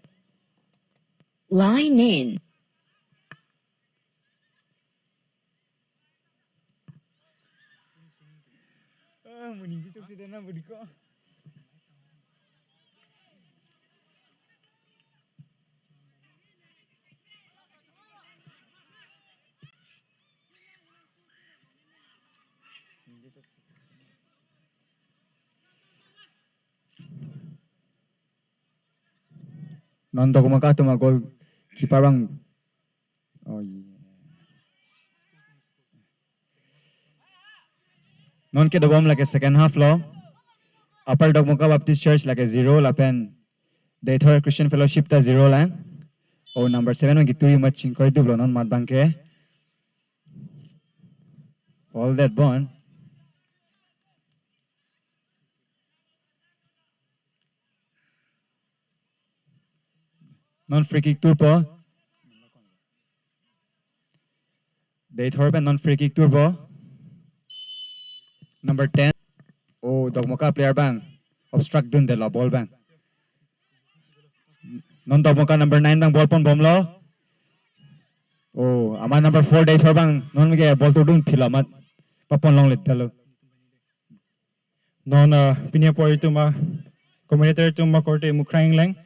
Line in. Non Dokmoka atum a-goalkeeper abang. Oh, yeah. Non ke dobom lake second half lo. Upper Dokmoka Baptist Church lake zero lapen Deithor Christian Fellowship ta zero lang. Oh, number seven abang keturi mat chingkoi duplo non mat abangke. All that bon. Non free kick turpo. Deithor pen non free kick turpo. Number ten. Oh, Dokmoka player abang obstruct dundetlo ball abang. Non Dokmoka number nine abang ball ponbomlo. Oh, amat number four Deithor abang non ke ball turdun philo amat papon longledetlo. Non, ah, pini apor itum a commentator atum akorte Mukrang Engleng.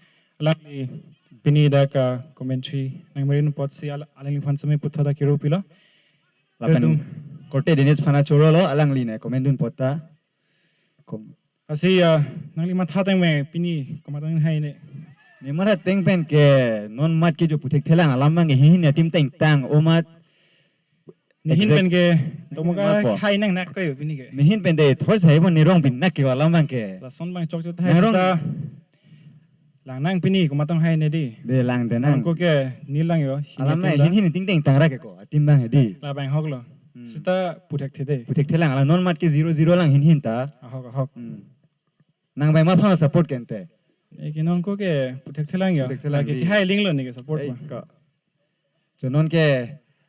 Alangli pini dak, ah, commentary nangmaridun apotsi al-, alangliphan seme puthot ta kiru pilo. Lapen atum korte Dinesh Phana chorolo, alangli ne comment dun apot ta. Kom- Lasi, ah, nangli matha tangme pini komat anghai ne. Ne matha tang pen ke non mat ke jo puthekthelang alam abang hin hin atim tangtang o mat. Nehin exact. Pen ke Dokmoka mapo hai nangnak ko yo pini ke. Nehin pen Deithor sai bon nerong bin nak ke alam abang ke. Lason abang chokche thai nangrong sita langnang pini komat anghai ne di. De lang de nang. Ko ke ni lang yo. Alam na hin hin ting ting tang ra ke ko. Atim abang he di. La abang hok lo. Hmm. Sita puthekthe de. Puthekthelang alam non mat ke zero zero lang hin hin ta. Ahok, ahok. Hmm. Nang abang ma phang support kente. Eke non ko ke puthekthelang yo. Puthekthelang lake di. Kehai linglo ne ke support ei ma. Ko. Cho non ke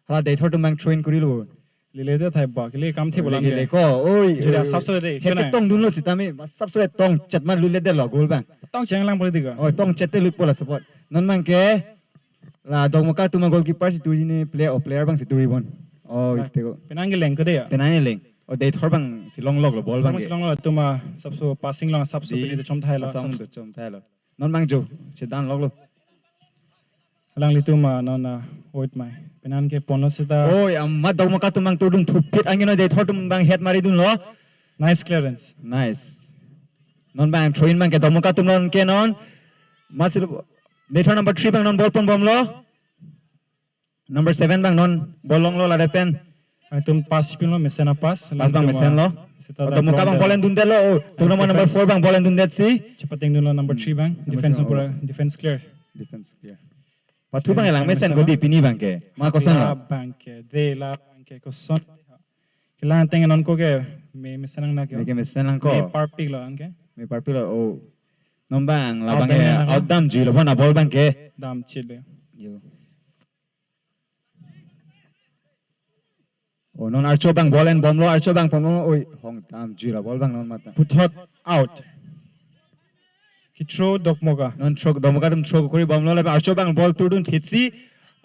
hala Deithor atum abang throw in kurilo. Lele de thai ba, kele kam thi bolang lele ke. Ko, oi, jira oi, sap oi. So de, het kena. Tong dunlo sitame, sap so tong chet ma luledetlo goal abang. Tong cheng lang pore di ko. Oi, tong chet te lutpo la support. Non abang ke, la Dokmoka atum a-goalkeeper si turi ne player, o player abang si turi bon. Oh, la, ite ko. Penang ke leng ko de ya? Penang ke leng. O Deithor abang si longloklo ball abang ke. Si longloklo atum a sap so passing along sap so di, pini de chom thailo, asam sap so. De chom thailo. Non abang jo, chedan loklo. Alanglitum a non a wait mai. Penang ke ponlo sita. Oi, amat Dokmoka atum abang turdun thupit angin o Deithor atum abang head maridunlo. Nice clearance. Nice. Non abang throw in abang ke Dokmoka atum non ke non. Mat silo Deithor number three abang non ball ponbomlo. Number seven abang non ball longlo ladak pen. Atum pass pinlo, mesen a-pass. Pass abang mesen lo. Sita o Dokmoka abang ball endundetlo. Oh, Dokmoka number four abang ball endundet si. Chepateng dunlo number three abang. Number three, defense pura, oh. Defense clear. Defense clear. Pathu abang defense lang mesen ko di pini abang ke. Ma koson lo? La abang ke, de la abang ke koson. Kelang teng non ko ke me mesen lang na ke. Me ke mesen lang ko. Me parpik lo abang ke. Me parpik lo. Oh. Non abang la abang ke out damjuilo bona ball abang ke. Damchile. Yo. Oh, non archo abang ball enbomlo, archo abang ponbomlo, oi, hong damjuilo ball abang non mat ta. Puthot out. Ki throw Dokmoka. Non throw Dokmoka atum throw kuribomlo, lapen archo abang ball turdun phitsi.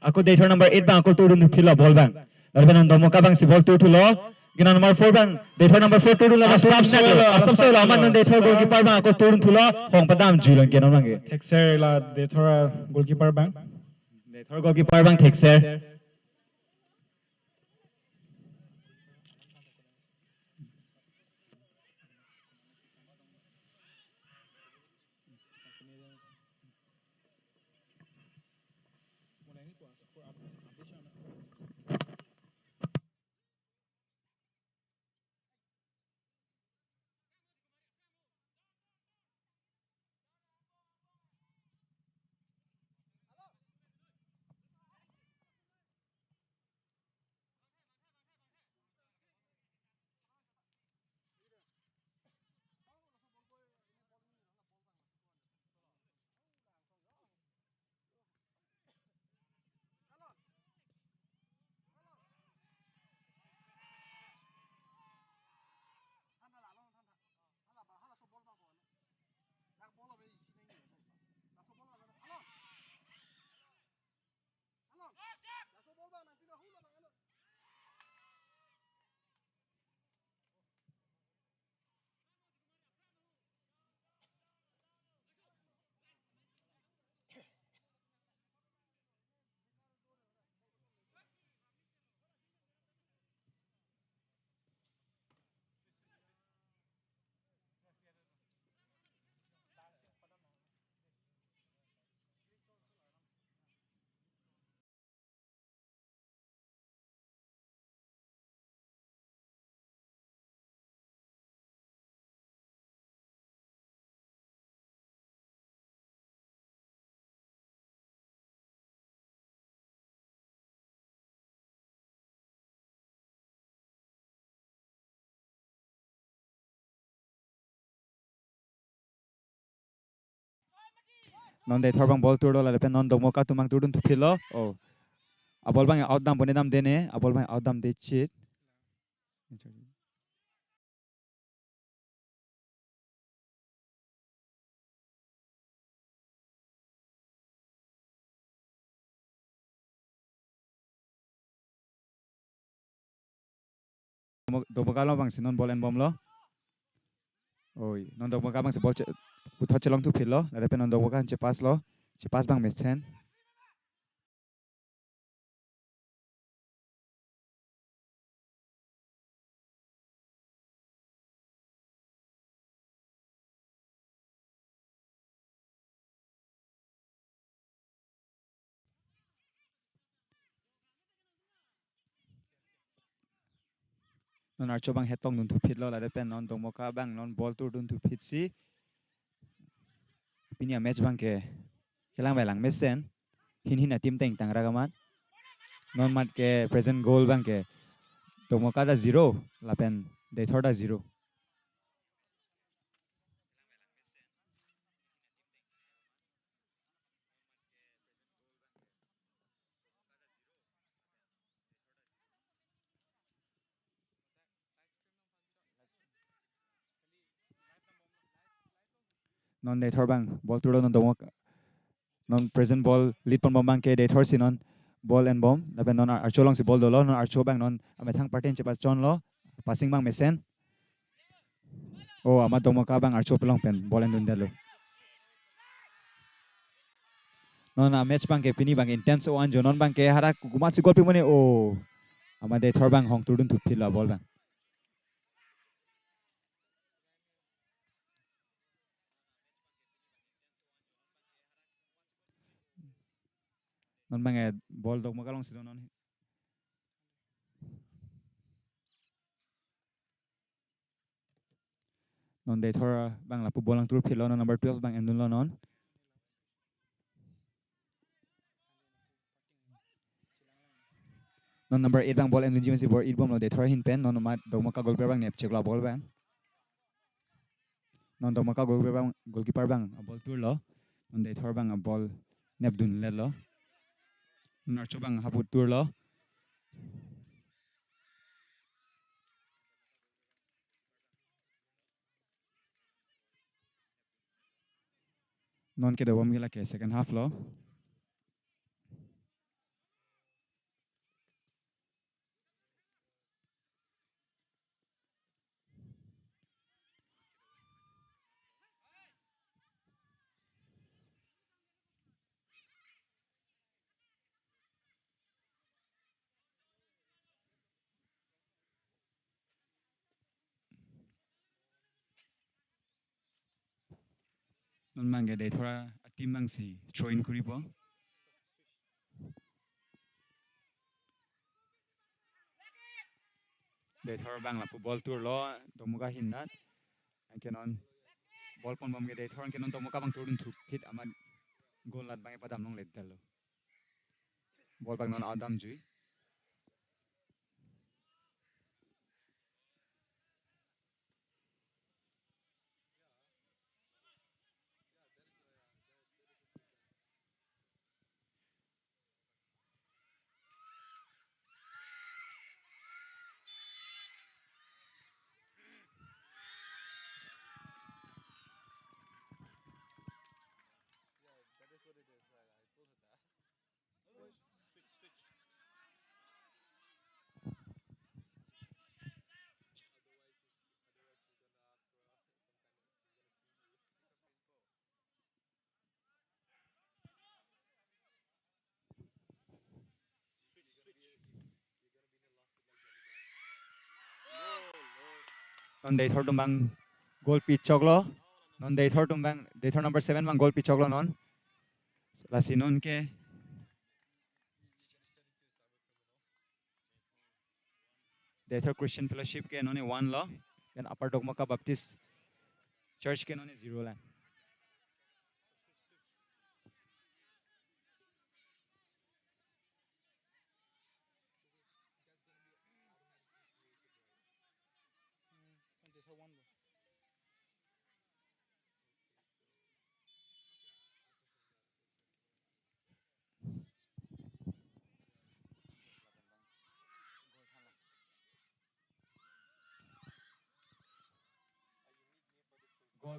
Ako Deithor number eight abang ako turdun phitlo ball abang. Lapen non Dokmoka abang si ball turthulo. Kena number four abang, Deithor number four turdunlo, asap solo, asap solo, amat non Deithor goalkeeper abang ako turdunthulo, hong padamjuilo kena abang ke. Thekser la Deithor goalkeeper abang. Deithor goalkeeper abang thekser. Non Deithor abang ball turlo, lapen non Dokmoka atum abang turdun thuphitlo. Oh. Aball abang out dampo ne damde ne, aball abang out damde chit. Dokmoka along abangsi non ball enbomlo. Oi, non Dokmoka abangsi ball che-, puthot chelong thuphitlo. Lapen non Dokmoka an chepasslo. Chepass abang mesen. Non archo abang hetong dun thuphitlo, lapen non Dokmoka abang non ball turdun thuphitsi pini a-match abangke kelang bailang mesen, hin hin a-team ta ingtang ra kamat. Non mat ke present goal abangke Dokmoka ta zero, lapen Deithor ta zero. Non Deithor abang ball turlo, non Dokmoka, non present ball lead ponbom abangke Deithor si non ball enbom, lapen non ar-, archo alongsi ball dolo, non archo abang non amethang partin chepass chonlo, passing abang mesen. Oh, amat Dokmoka abang archo pelong pen ball endundetlo. Non a-match abangke pini abang intense o-an jo, non abangke hara kukumat si goal pimone. Oh, amat Deithor abang hong turdun thuphitlo ball abang. Non abangke ball Dokmoka alongsi do non. Non Deithor abang lapu ball nangturphitlo, non number twelve abang endunlo non. Non number eight abang ball endunji masi ball it bomlo Deithor ahin pen, non amat Dokmoka goalkeeper abang nepcheklo ball abang. Non Dokmoka goalkeeper abang, goalkeeper abang ball turlo. Non Deithor abang ball nepdunletlo. Non archo abang hapu turlo. Non kedobom ke lake second half lo. Non abangke Deithor a-team abangsi throw in kuripo. Deithor abang lapu ball turlo, Dokmoka ahin nat. Anke non ball ponbom ke Deithor, anke non Dokmoka abang turdun thuphit amat goal nat abangke padam longledetlo. Ball abang non out damjui. Non Deithor atum abang goal pichoklo. Non Deithor atum abang, Deithor number seven abang goal pichoklo non. Lasi non ke Deithor Christian Fellowship ke non ne one lo, then Upper Dokmoka Baptist Church ke non ne zero lang.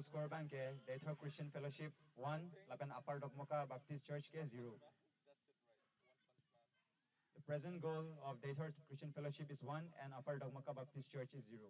Score abangke Deithor Christian Fellowship one, lapen Upper Dokmoka Baptist Church ke zero. The present goal of Deithor Christian Fellowship is one and Upper Dokmoka Baptist Church is zero.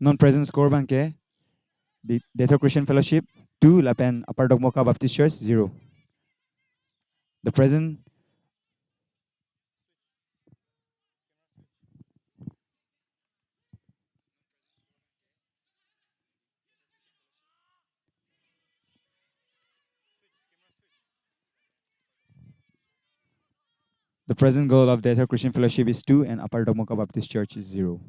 Non present score abangke, the Deithor Christian Fellowship two, lapen Upper Dokmoka Baptist Church zero. The present The present goal of Deithor Christian Fellowship is two and Upper Dokmoka Baptist Church is zero.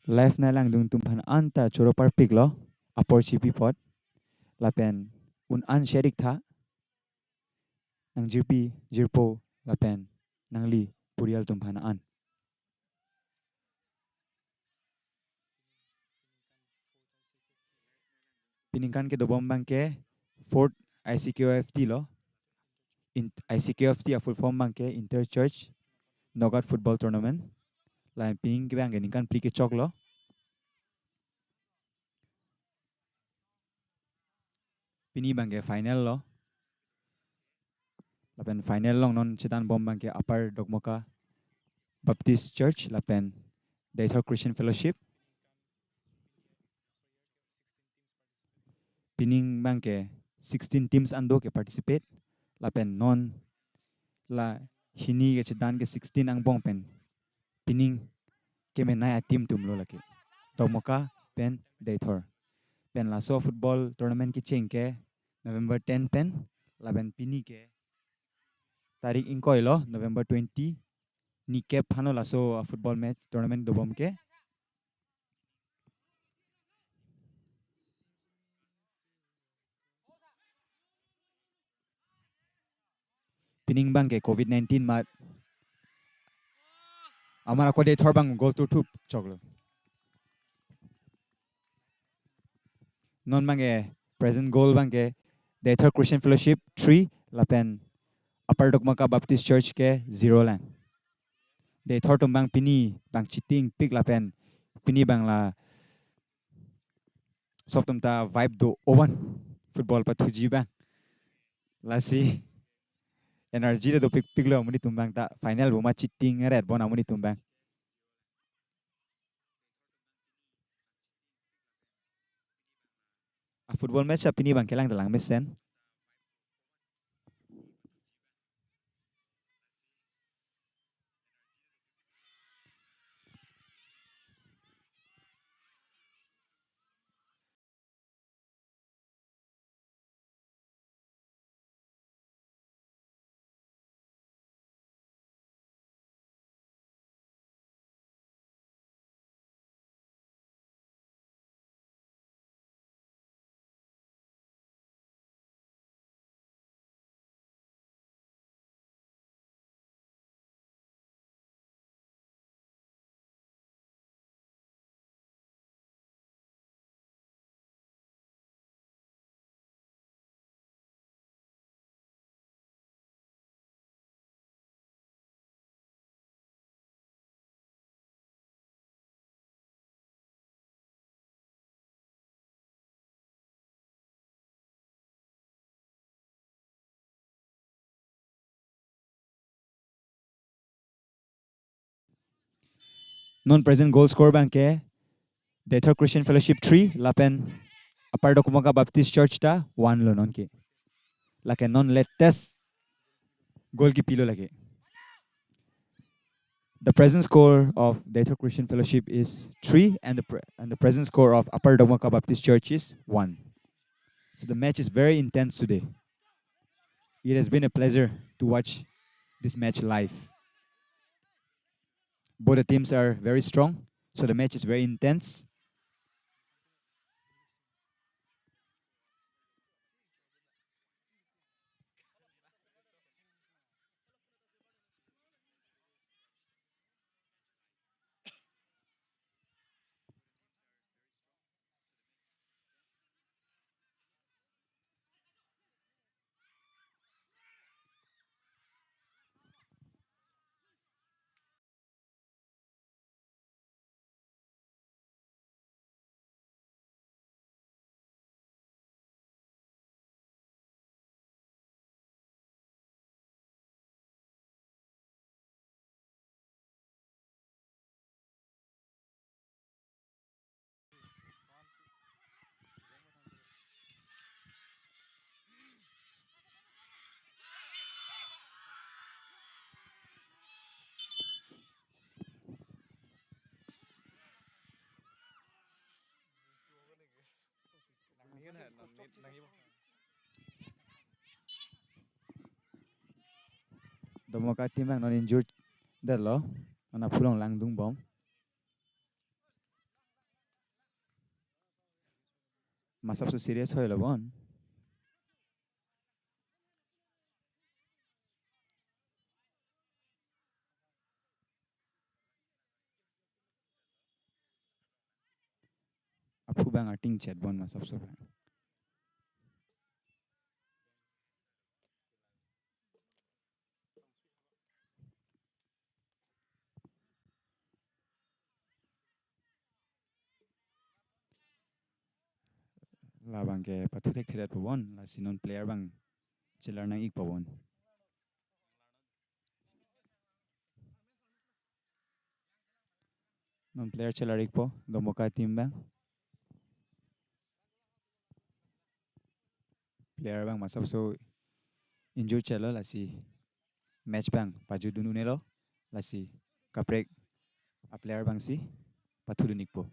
Live nangkelangdun atum aphan anta choro parpiklo, apor chipi apot. Lapen un-an share ik tha, nangjirpi jirpo lapen nangli purial atum aphan an. Pini ningkan kedobom abangke fourth I C K O F T lo. In, I C K O F T a full form abangke Inter Church Knockout Football Tournament. Lapen pini abangke ningkan phli kechoklo. Pini abangke final lo. Lapen final along non chedanbom abangke Upper Dokmoka Baptist Church lapen Deithor Christian Fellowship. Pini abangke sixteen teams an do ke-participate. Lapen non la hini kechedan ke sixteen angbong pen pini kemenei a-team atumlo lake, Dokmoka pen Deithor. Pen laso football tournament kecheng ke November ten pen, lapen pini ke tarik ingkoilo, November twenty, nikep aphanlo laso, uh, football match tournament dobom ke. Pini abangke covid nineteen amat amat ako Deithor abang goal turthup choklo. Non abangke present goal abangke Deithor Christian Fellowship three lapen Upper Dokmoka Baptist Church ke zero lang. Deithor atum abang pini abang cheating pik lapen pini abang la sop atum ta vibe do-o van, football pathuji abang. Lasi energy do dopikpiklo amonit atum abang ta, final boma cheating ret bon amonit atum abang. A-football match ta pini abang kelang ta langmesen. Non present goal score abangke Deithor Christian Fellowship three lapen Upper Dokmoka Baptist Church ta one lo nonke. Lake non latest goal kipilo lake. The present score of Deithor Christian Fellowship is three, and the pre- and the present score of Upper Dokmoka Baptist Church is one. So the match is very intense today. It has been a pleasure to watch this match live. Both the teams are very strong, so the match is very intense. Dokmoka team abang non injured detlo, non aphu along langdunbom. Masap so serious hoilo bon. Aphu bang arting chet bon masap so bang. Labang ke pathu thekthedet po bon, lasi non player bang chelar nang-ikpo bon. Non player chelar-ikpo, Domoka team bang. Player bang masap so injured chelo, lasi match bang pajudun unelo, lasi kaprek a player bang si pathudun-ikpo.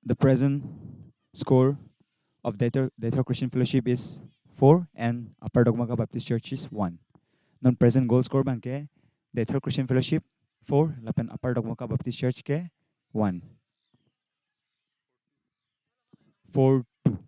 The present score of Deithor, Deithor Christian Fellowship is four and Upper Dokmoka Baptist Church is one. Non present goal score bang ke Deithor Christian Fellowship four lapen Upper Dokmoka Baptist Church ke one. Four two.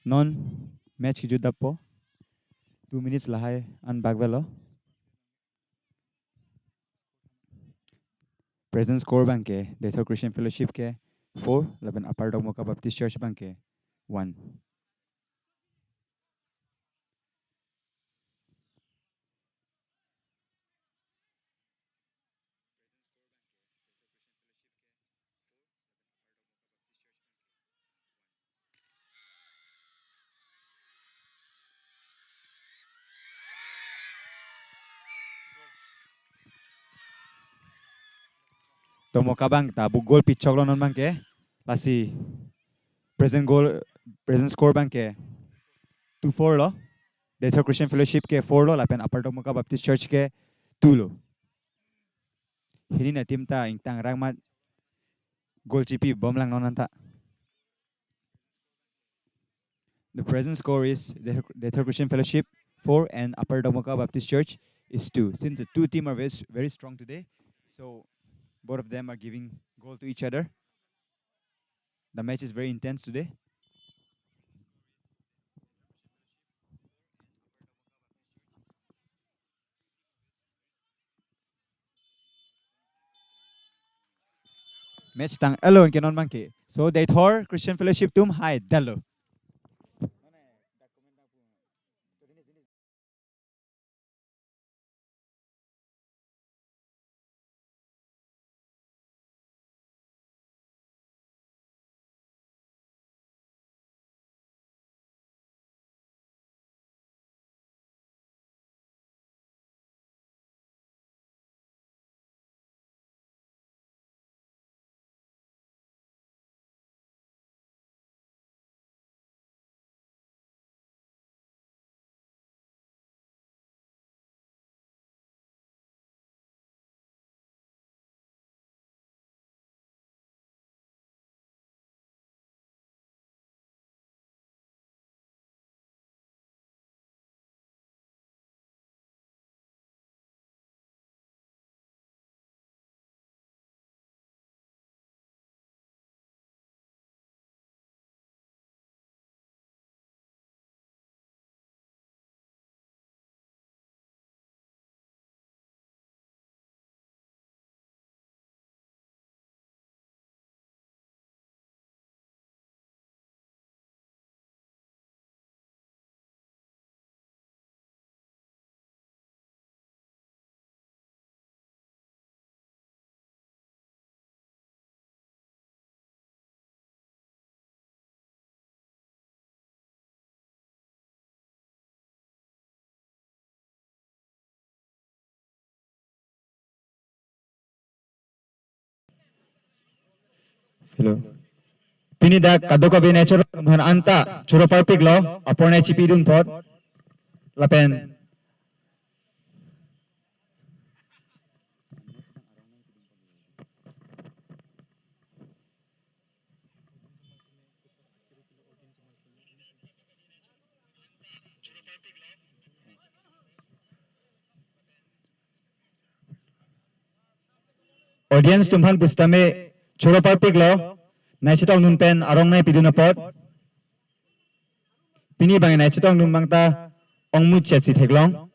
Non match kejut dappo. Two minutes lahai an bak avelo. Present score abang ke Deithor Christian Fellowship ke four, lapen Upper Dokmoka Baptist Church abang ke one. Dokmoka abang ta bu goal pichoklo non abang ke. Lasi present goal, present score abang ke two four lo. Deithor Christian Fellowship ke four lo, lapen Upper Dokmoka Baptist Church ke two lo. Hini na team ta ingtang rang mat goal chipibomlang non anta. The present score is the Deithor Christian Fellowship four and Upper Dokmoka Baptist Church is two. Since the two team are very, very strong today, so both of them are giving goal to each other. The match is very intense today. Match tang alone ke non abang ke. So Deithor Christian Fellowship atum hai dalo. Hello. Pini dak kadokave nangchetong atum aphan anta choro parpiklo, apor nangchipidun apot. Lapen audience atum aphan pusitame choro parpiklo, nangchetongdun pen arong nangpidun apot. Pini abang nangchetongdun abang ta ongmuchotsi theklong.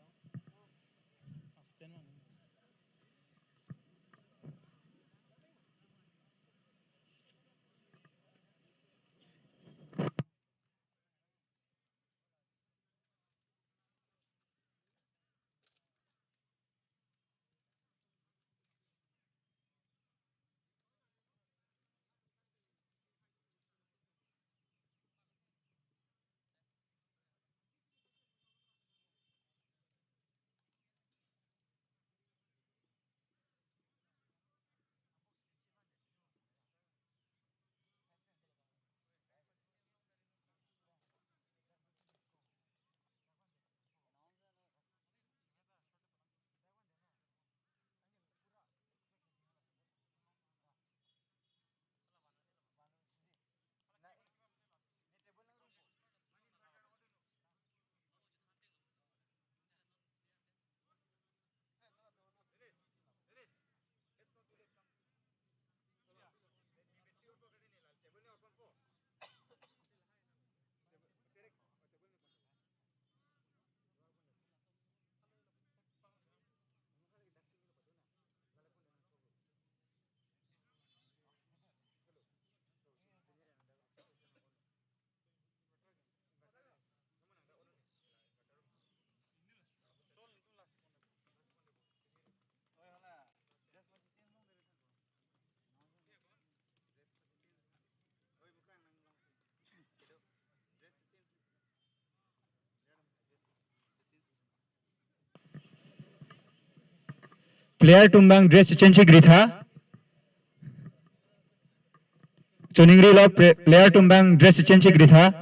Player atum abang dress change gri tha. Choningrilo, player atum abang dress change gri tha.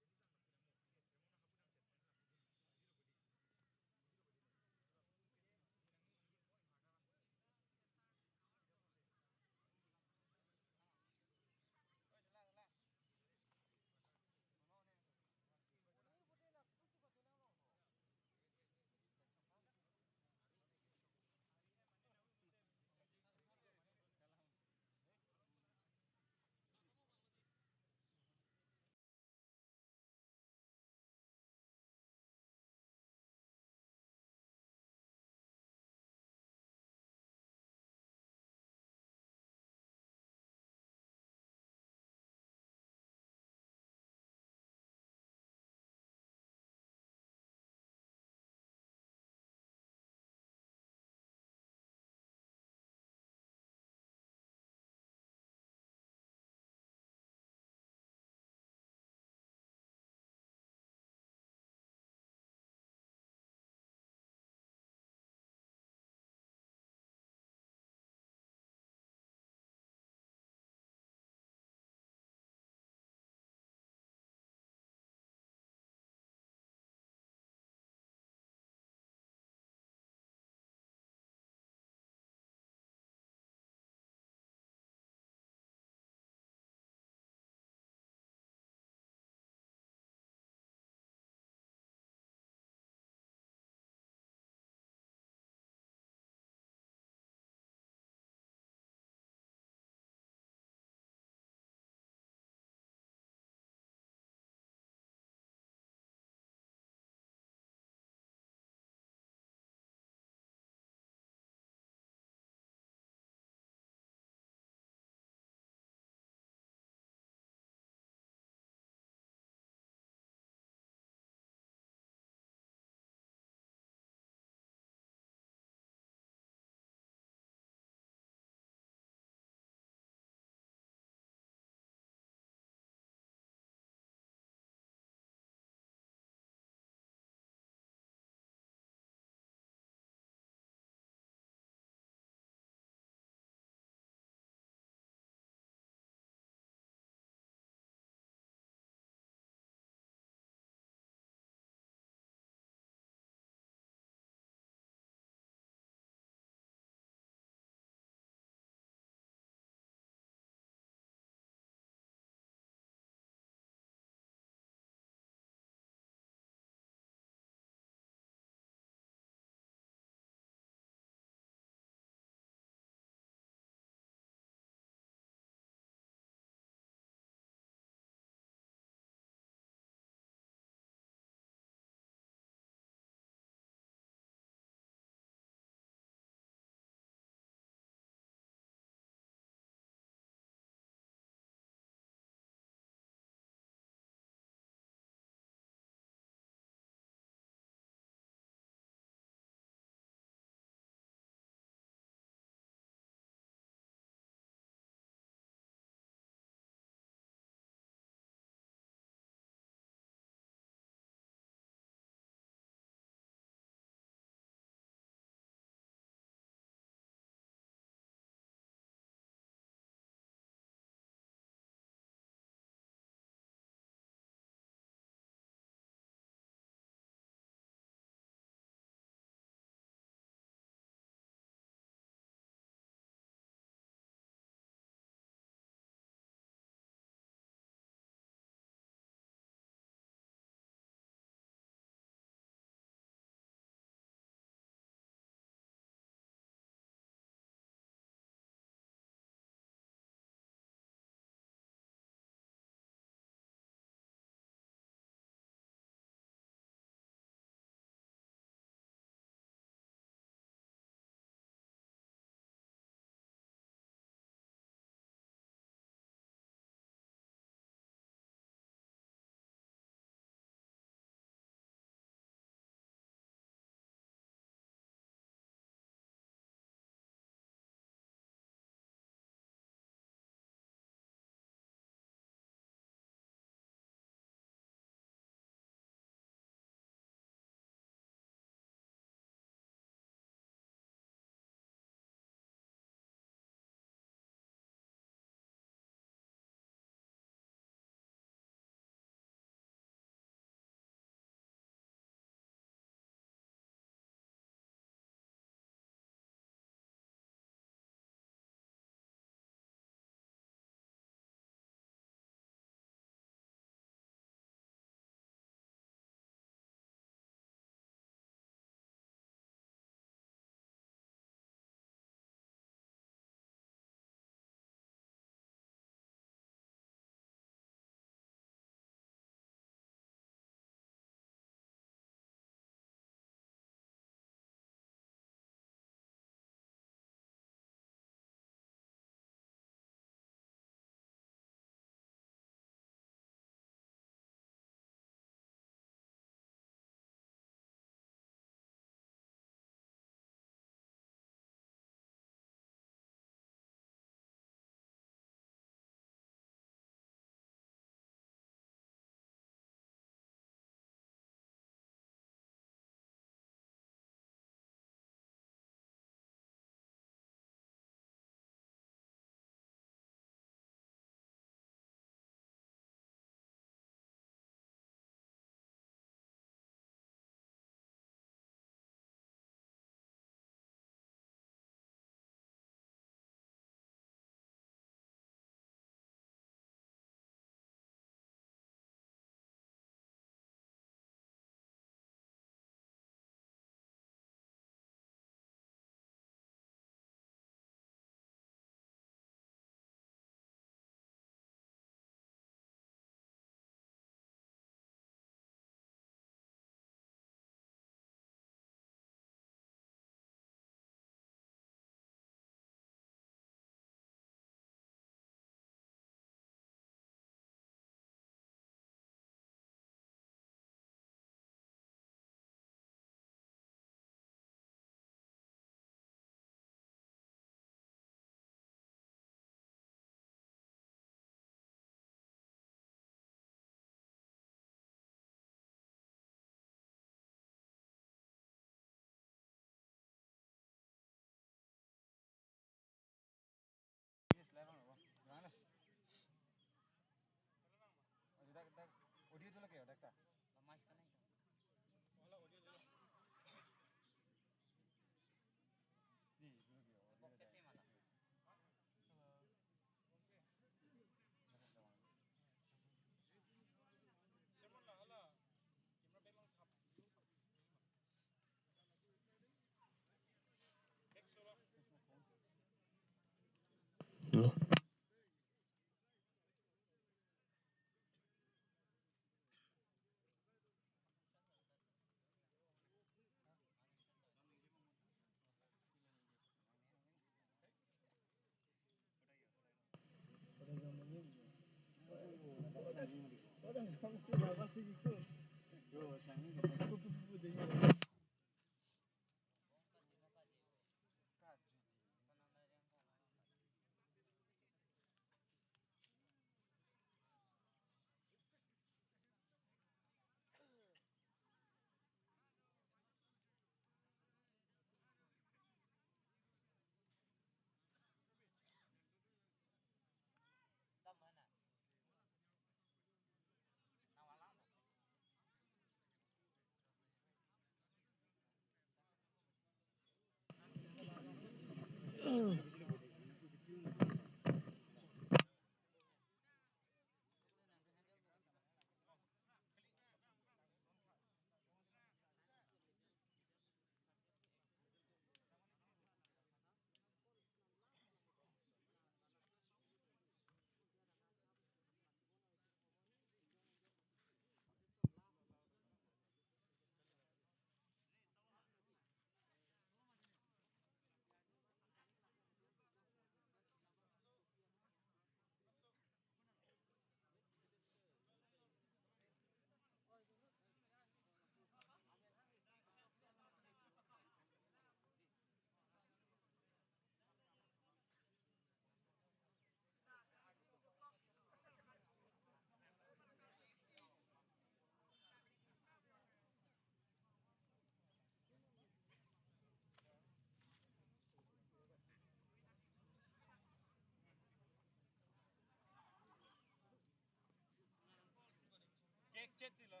Cake chet ti lo.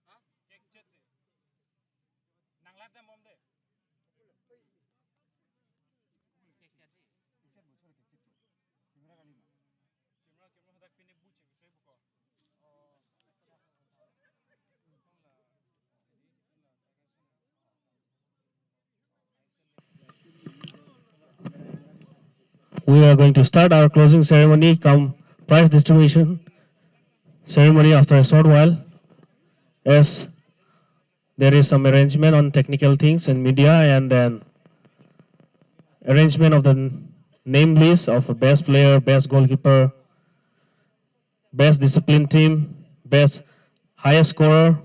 Ha? Cake chet ti. Nang live dam bom de. Cake chet ti. Cake chet bo, choro cake chet ti. Camera kali ma. Camera, camera hadak pini bu chek, soi bu ko. Oh. We are going to start our closing ceremony cum prize distribution ceremony after a short while, as there is some arrangement on technical things and media, and then arrangement of the n-, name list of best player, best goalkeeper, best discipline team, best highest scorer,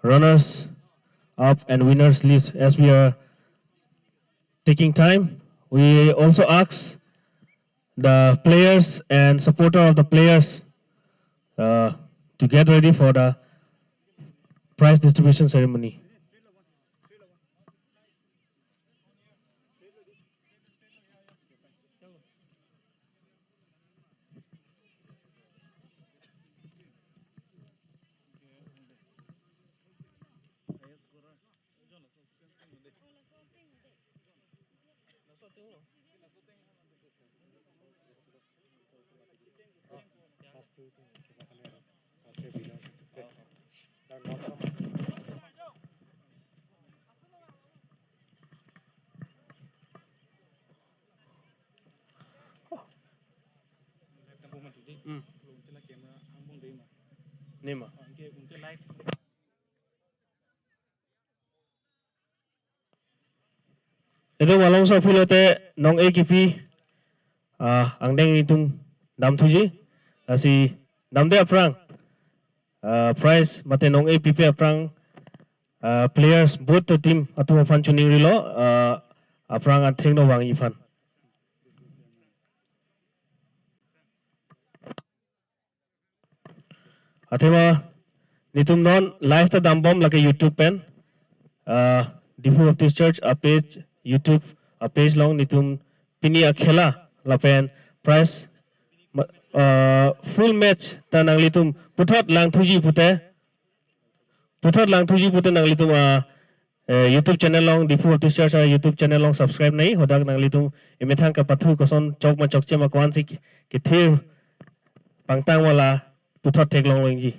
runners up and winners list. As we are taking time, we also ask the players and supporter of the players, uh, to get ready for the prize distribution ceremony. Hmm. Nima. Itum along so philote nong-e kipi, ah, angdeng itum damthuji, lasi damde aphrang, ah, prize mate nong-e pipe aphrang, ah, players both the team atum aphan choningrilo, ah, aphrang athengno vangji aphan. Athema netum non live ta dambom lake YouTube pen. Ah, Diphu Baptist Church a page, YouTube a page along netum pini akhela lapen prize ma-, ah, full match ta nanglitum puthot langthuji pute. Puthot langthuji pute nanglitum a, eh, YouTube channel along, Diphu Baptist Church a YouTube channel along subscribe nangji, hadak nanglitum emethang kapathu koson chok ma chokche ma ko-ansi kethir pangtang ma la puthot theklong longji.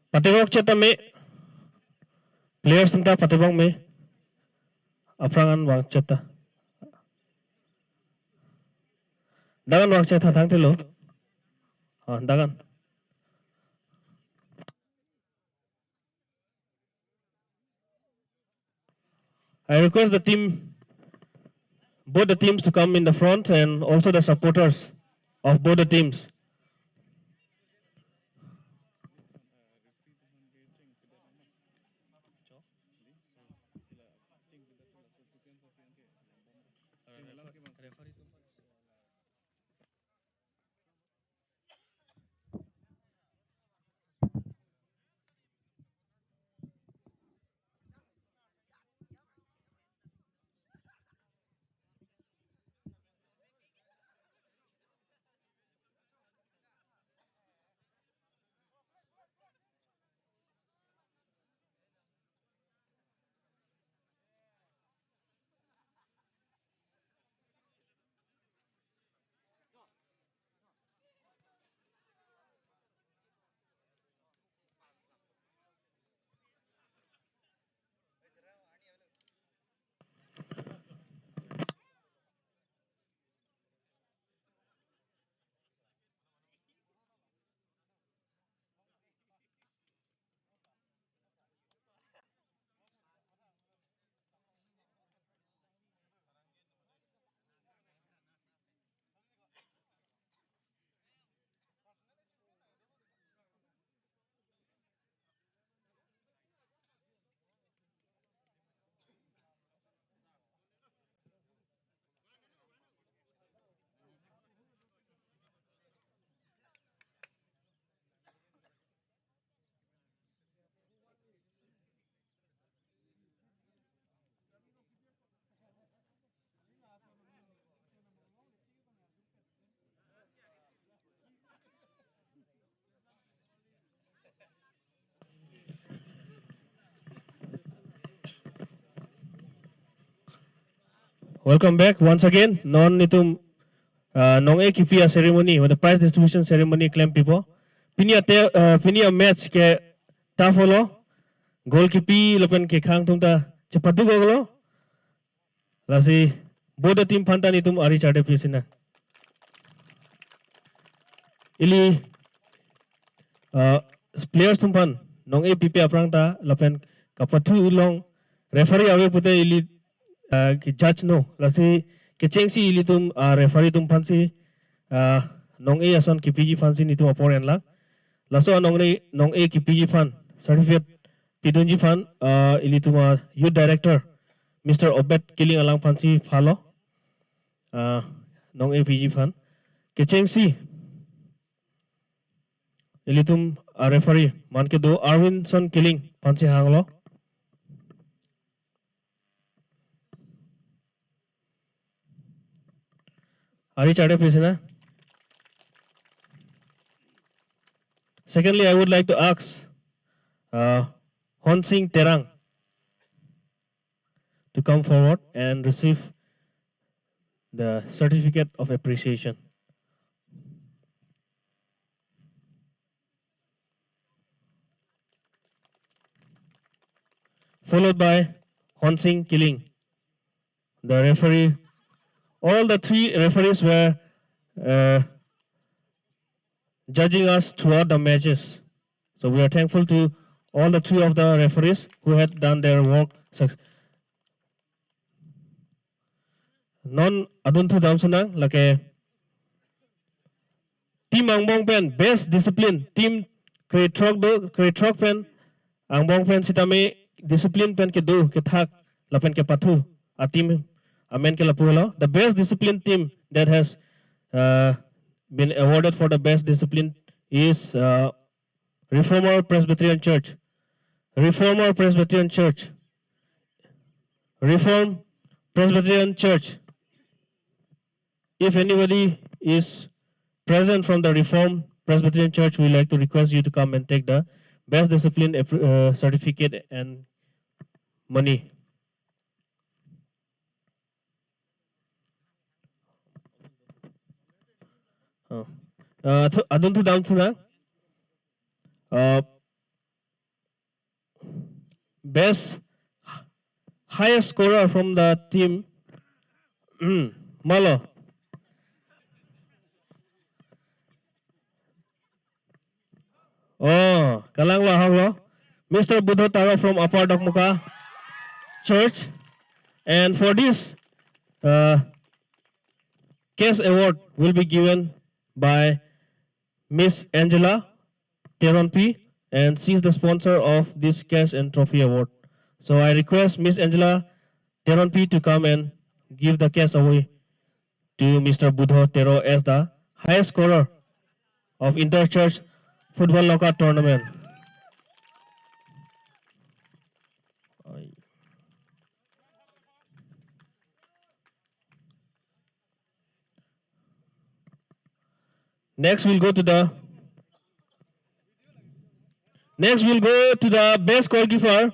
Patebok chetame, players atum ta patebok me. aphrang an vangchetta. Dak an vangchet tha thangthelo. Ah, dak an. I request the team, both the teams to come in the front and also the supporters of both the teams. Welcome back once again. Non itum, ah, nong-e kipi a-ceremony, the prize distribution ceremony klem pipo. Pini ate, ah, pini a-match ke tough holo. Goal kipi lapen kekhang atum ta chepaduk-oklo. Lasi both the team aphan ta nelitum ari charde pi sinang. Ili, ah, players atum aphan nong-e pipe aphrang ta lapen kapathu along referee ave pute ili, ah, ke-judge no. Lasi kechengsi ilitum, ah, referee atum aphansi, ah, nong-e ason kipiji aphansi nelitum apor enlang. Laso a-nong-e, nong-e kipiji aphan certificate pidunji aphan, ah, ilitum a-youth director, Mister Obed Killing alangphansi phalo, ah, nong-e piji aphan. Kechengsi ilitum a-referee man kedo Arwinson Killing aphansi hanglo. Ari charde pi sinang. Secondly, I would like to ask, uh, Honsing Terang to come forward and receive the certificate of appreciation. Followed by Honsing Killing, the referee. All the three referees were, uh, judging us throughout the matches. So we are thankful to all the three of the referees who had done their work successfully. Non adunthu dam sinang, lake team angbong pen best discipline, team krethrok do, krethrok pen angbong pen sitame discipline pen kedo kethak lapen kepathu a-team amen ke lapu helo. The best discipline team that has, uh, been awarded for the best discipline is, uh, Reformer Presbyterian Church. Reformer Presbyterian Church. Reformed Presbyterian Church. If anybody is present from the Reformed Presbyterian Church, we like to request you to come and take the best discipline appro-, uh, certificate and money. Oh. Uh, thu-, adunthu dam thu na. Uh, best highest scorer from the team. Malo. Oh, kalang lo, hang lo. Mister Budho Taro from Upper Dokmoka Church. And for this, uh, cash award will be given by Miss Angela Teronpi, and she is the sponsor of this cash and trophy award. So I request Miss Angela Teronpi to come and give the cash away to Mister Budho Tero as the highest scorer of inter-church football knockout tournament. Next, we'll go to the next we'll go to the best goalkeeper.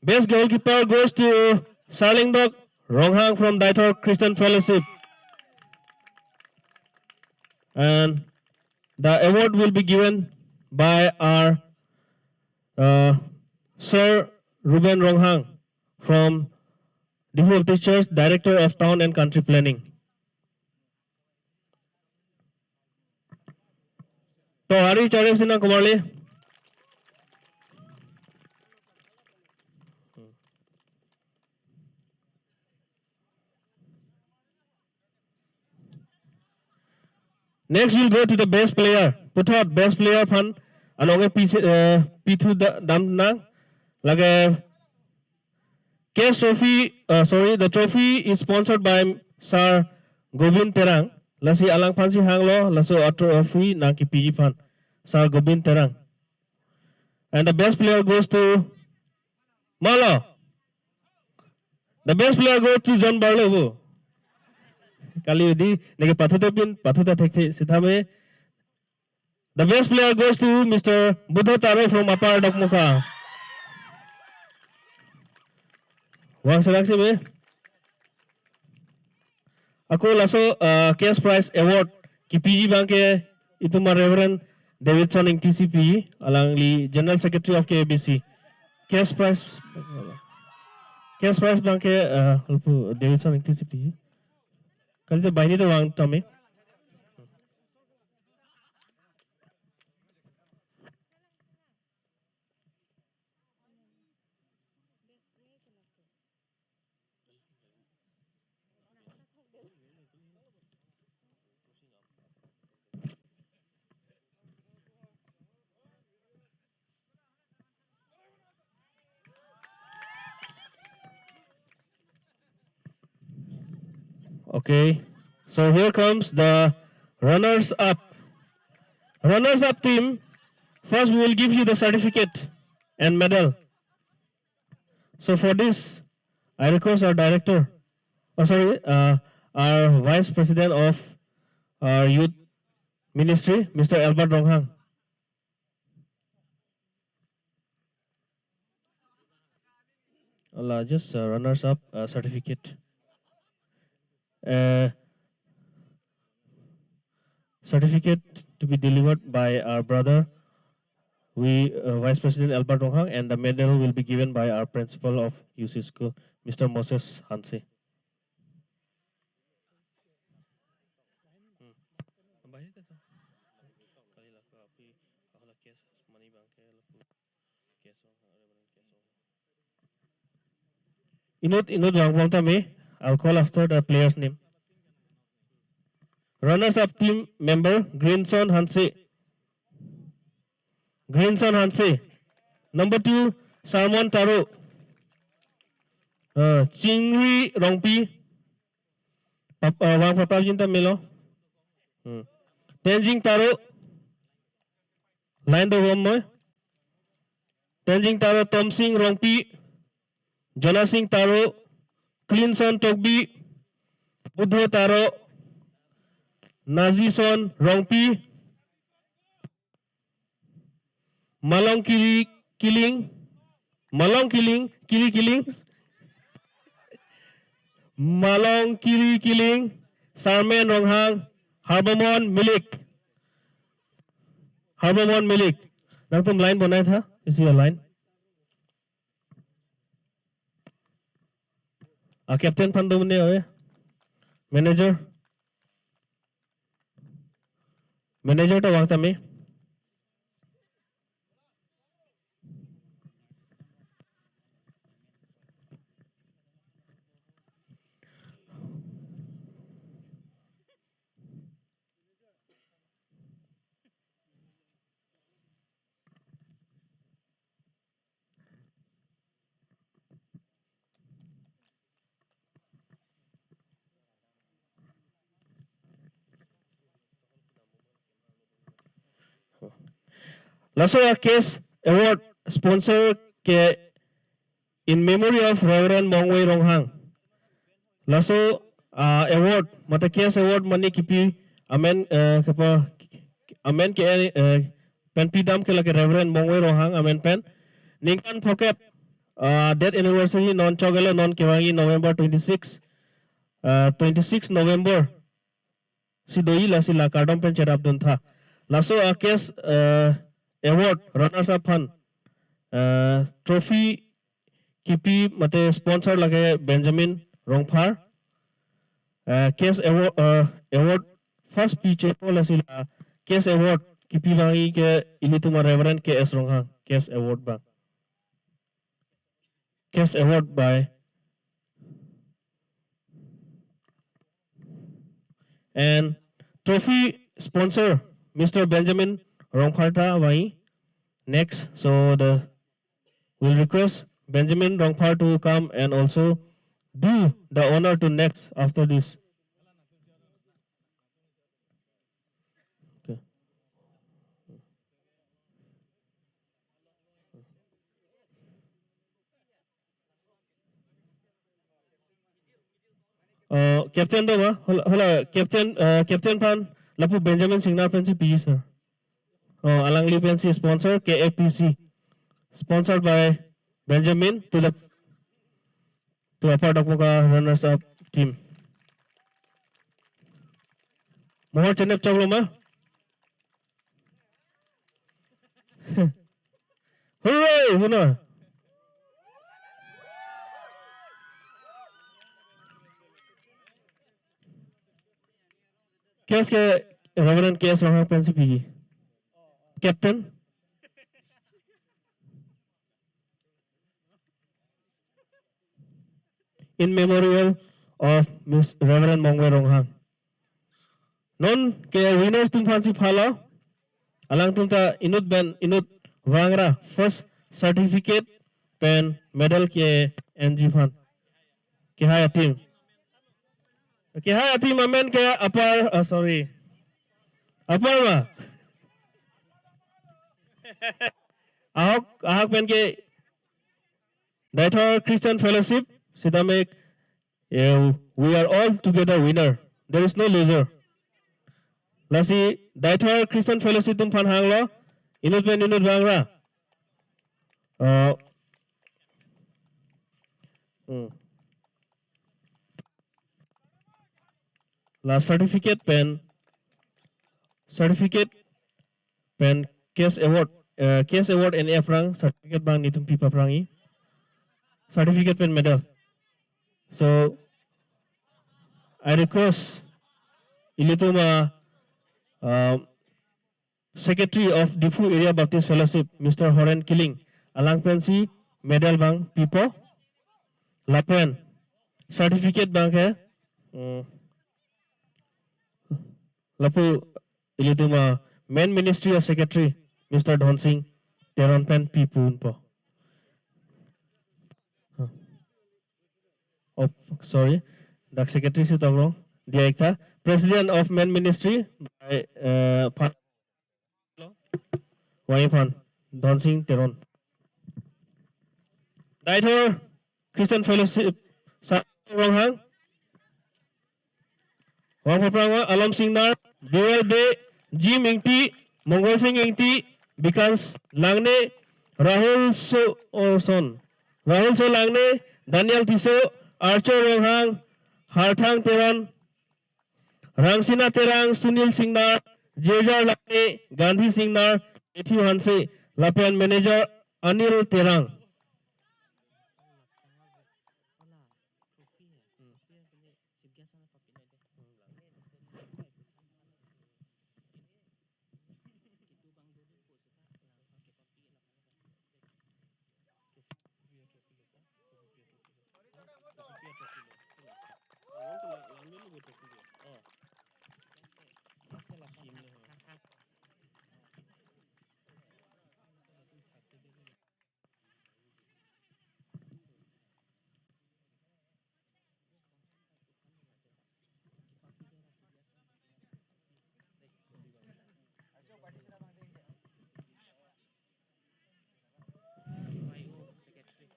Best goalkeeper goes to Sarlingdok Ronghang from Daithor Christian Fellowship. And the award will be given by our uh, Sir Ruben Ronghang from Diphu Baptist Church, Director of Town and Country Planning. To, ari chari sina kumarli. Next, we'll go to the best player. Puthot best player aphan along e pithu, uh, pithu da- dam nang. Lake cash trophy, uh, sorry, the trophy is sponsored by Sir Govind Terang. Lasi alangphansi hanglo, laso a trophy nangkepiji aphan. Sir Govind Terang. And the best player goes to Malo. The best player goes to John Barlow. Kali di neke pathu te pin, pathu ta thekthe sitame. The best player goes to Mister Budho Taro from Upper Dokmoka. Vang serak si me. Ako laso uh, cash prize award kepiji abangke itum Reverend Davidson Ingti si piji, alangli General Secretary of K A B C. Cash prize, cash prize abangke uh, Davidson Ingti si piji. Kalite banghini do vang tame. Okay, so here comes the runners up. Runners up team, first we will give you the certificate and medal. So for this, I request our director, oh sorry, uh, our vice president of our youth ministry, Mister Albert Ronghang. Allah, just uh, runners up uh, certificate. Uh, certificate to be delivered by our brother, we uh, Vice President Albert Ronghang, and the medal will be given by our principal of U C school, Mister Moses Hanse. Inut, inut vang vang tame. I'll call after the player's name. Runners up team member Greenson Hanse. Greenson Hanse. Number two, Salmon Taro. Uh, Chingri Rongpi. Pap, uh, vang papap jinta melo. Hmm. Tenzing Taro. Line do bom moi. Tenzing Taro, Tomsing Rongpi, Jonasing Taro, Clinson Tokbi, Budho Taro, Nazison Rongpi, Malong Kiri Kiling, Malong Kiling, Kiri Kiling, Malong Kiri Kiling, Sarmen Ronghang, Harbamon Milik. Harbamon Milik. Nangtum line bonai tha, isi line. A captain aphan do mene ave. Manager. Manager ta vang tame. Laso a cash award sponsor ke in memory of Reverend Mongvei Ronghang. Laso, ah, award, mate cash award mane kipi amen, eh, kepa, amen ke, eh, pen pidam ke lake Reverend Mongvei Ronghang amen pen. Ningkan phokep, ah, death anniversary non chok elo, non kevangji November twenty-six, ah, twenty-six November si doji, lasi la kardom pen cherapdun tha. Laso a cash, eh, award runners up aphan, eh, trophy kipi mate sponsor lake Benjamin Rongphar. Eh, cash award, eh, award first pi chepo, lasi la cash award kipi abangke ilitum a Reverend K S Ronghang, cash award abang. Cash award by and trophy sponsor Mister Benjamin Rongphar ta vangji. Next, so the, we'll request Benjamin Rongphar to come and also do the honor to next after this. Okay. Uh, captain do ma? Hola, hola, captain, uh, captain aphan lapu Benjamin Singnar pensi piji, sir. Oh, alangli pensi sponsor K A P C. Sponsored by Benjamin to the, to Upper Dokmoka runners up team. Mohor chenep choklo ma? Hooray, huna. Cash ke Reverend K S Ronghang pensi piji. Captain. In memorial of Miss Reverend Mongvei Ronghang. Non ke winners atum aphansi phalo. Alangtum ta inut pen inut vangra first certificate pen medal ke-enji aphan. Kehai a-team. Kehai a-team amen ke Upper, ah, sorry. Upper ma? Ahok, ahok pen ke Deithor Christian Fellowship, sitame, eh, we are all together winner. There is no loser. Lasi Deithor Christian Fellowship atum aphan hanglo, inut pen inut vangra. Uh, hmm. La certificate pen, certificate pen cash award, eh, cash award ene aphrang, certificate abang netum pipa aphrangji. Certificate pen medal. So, I request ilitum a, um, Secretary of Diphu Area Baptist Fellowship, Mister Horen Killing, alang pensi medal abang pipo. Lapen certificate abangke, mm, lapu ilitum a Men Ministry a Secretary, Mister Dhonsing Teron pen piponpo. Oh, sorry. Dak secretary si tong rong. Dia ik tha. President of Men Ministry by, eh, Phan-, Wai Phan, Dhonsing Teron. Deithor Christian Fellowship, Sa Ronghang. Wang Phaprang wa, Alom Singnar, Biwal Bey, Jim Ingti, Mongol Sing Ingti, Bikans Langne, Rahul So, oh, son. Rahul So Langne, Daniel Tisso, Archo Ronghang, Harthang Teron, Rangsina Terang, Sunil Singnar, Jirjar Langne, Gandhi Singnar, Matthew Hanse, lapen manager Anil Terang.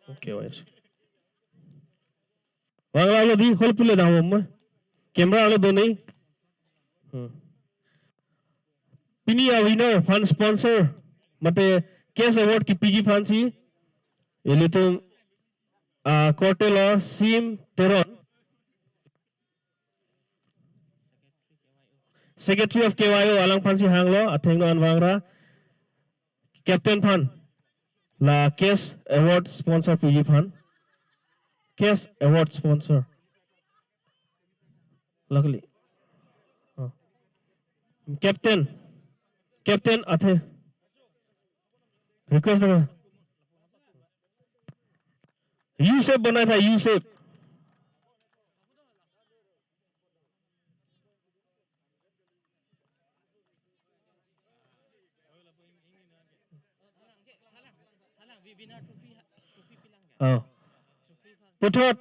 Okay, wait. Wang la lo di, hol pule dam mo. Camera lo do ni. Hmm. Pini a-winner aphan sponsor mate cash award kipiji aphansi ilitum, ah, korte lo Sim Teron, Secretary of K Y O, alangphansi hanglo, athengno an vangra. Captain aphan la cash award sponsor piji aphan. Cash award sponsor. Luckily. Oh. Captain. Captain athe. Request na. U shape banaya tha, U shape. Oh. Puthot,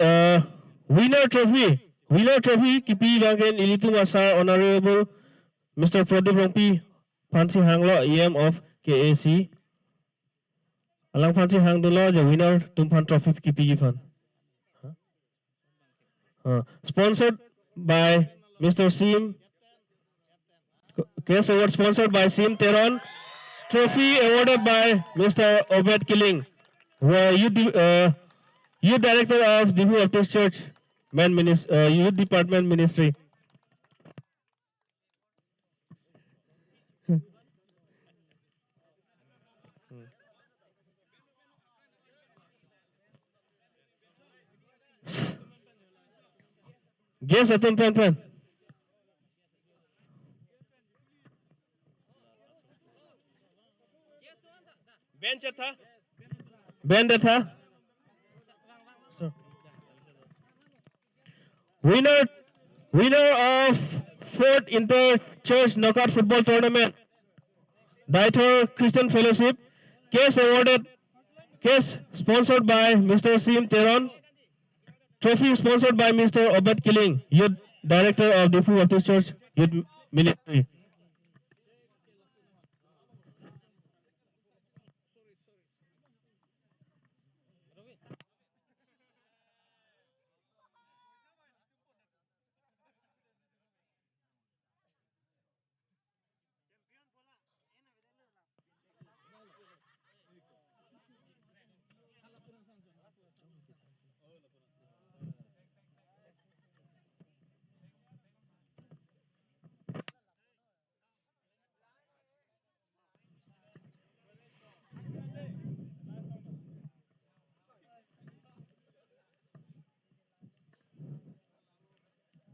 uh, winner trophy. Winner trophy kipi abang ke ilitum a-sir Honorable Mister Pradip Rongpi aphansi hanglo, E M of K A C. Alangphansi hangdunlo je winner atum aphan trophy kipiji aphan. Uh, sponsored by Mister Sim. Cash award sponsored by Sim Teron. Trophy awarded by Mister Obed Killing, who are youth di-, uh, youth director of Diphu Baptist Church, men minis-, uh, youth department ministry. Guest atum pen pen. Bench atha. Bench atha. So. Winner, winner of fourth Inter Church Knockout Football Tournament, Daithor Christian Fellowship, cash awarded, cash sponsored by Mister Sim Teron, trophy sponsored by Mister Obed Killing, Youth Director of Diphu Baptist Church Youth Ministry.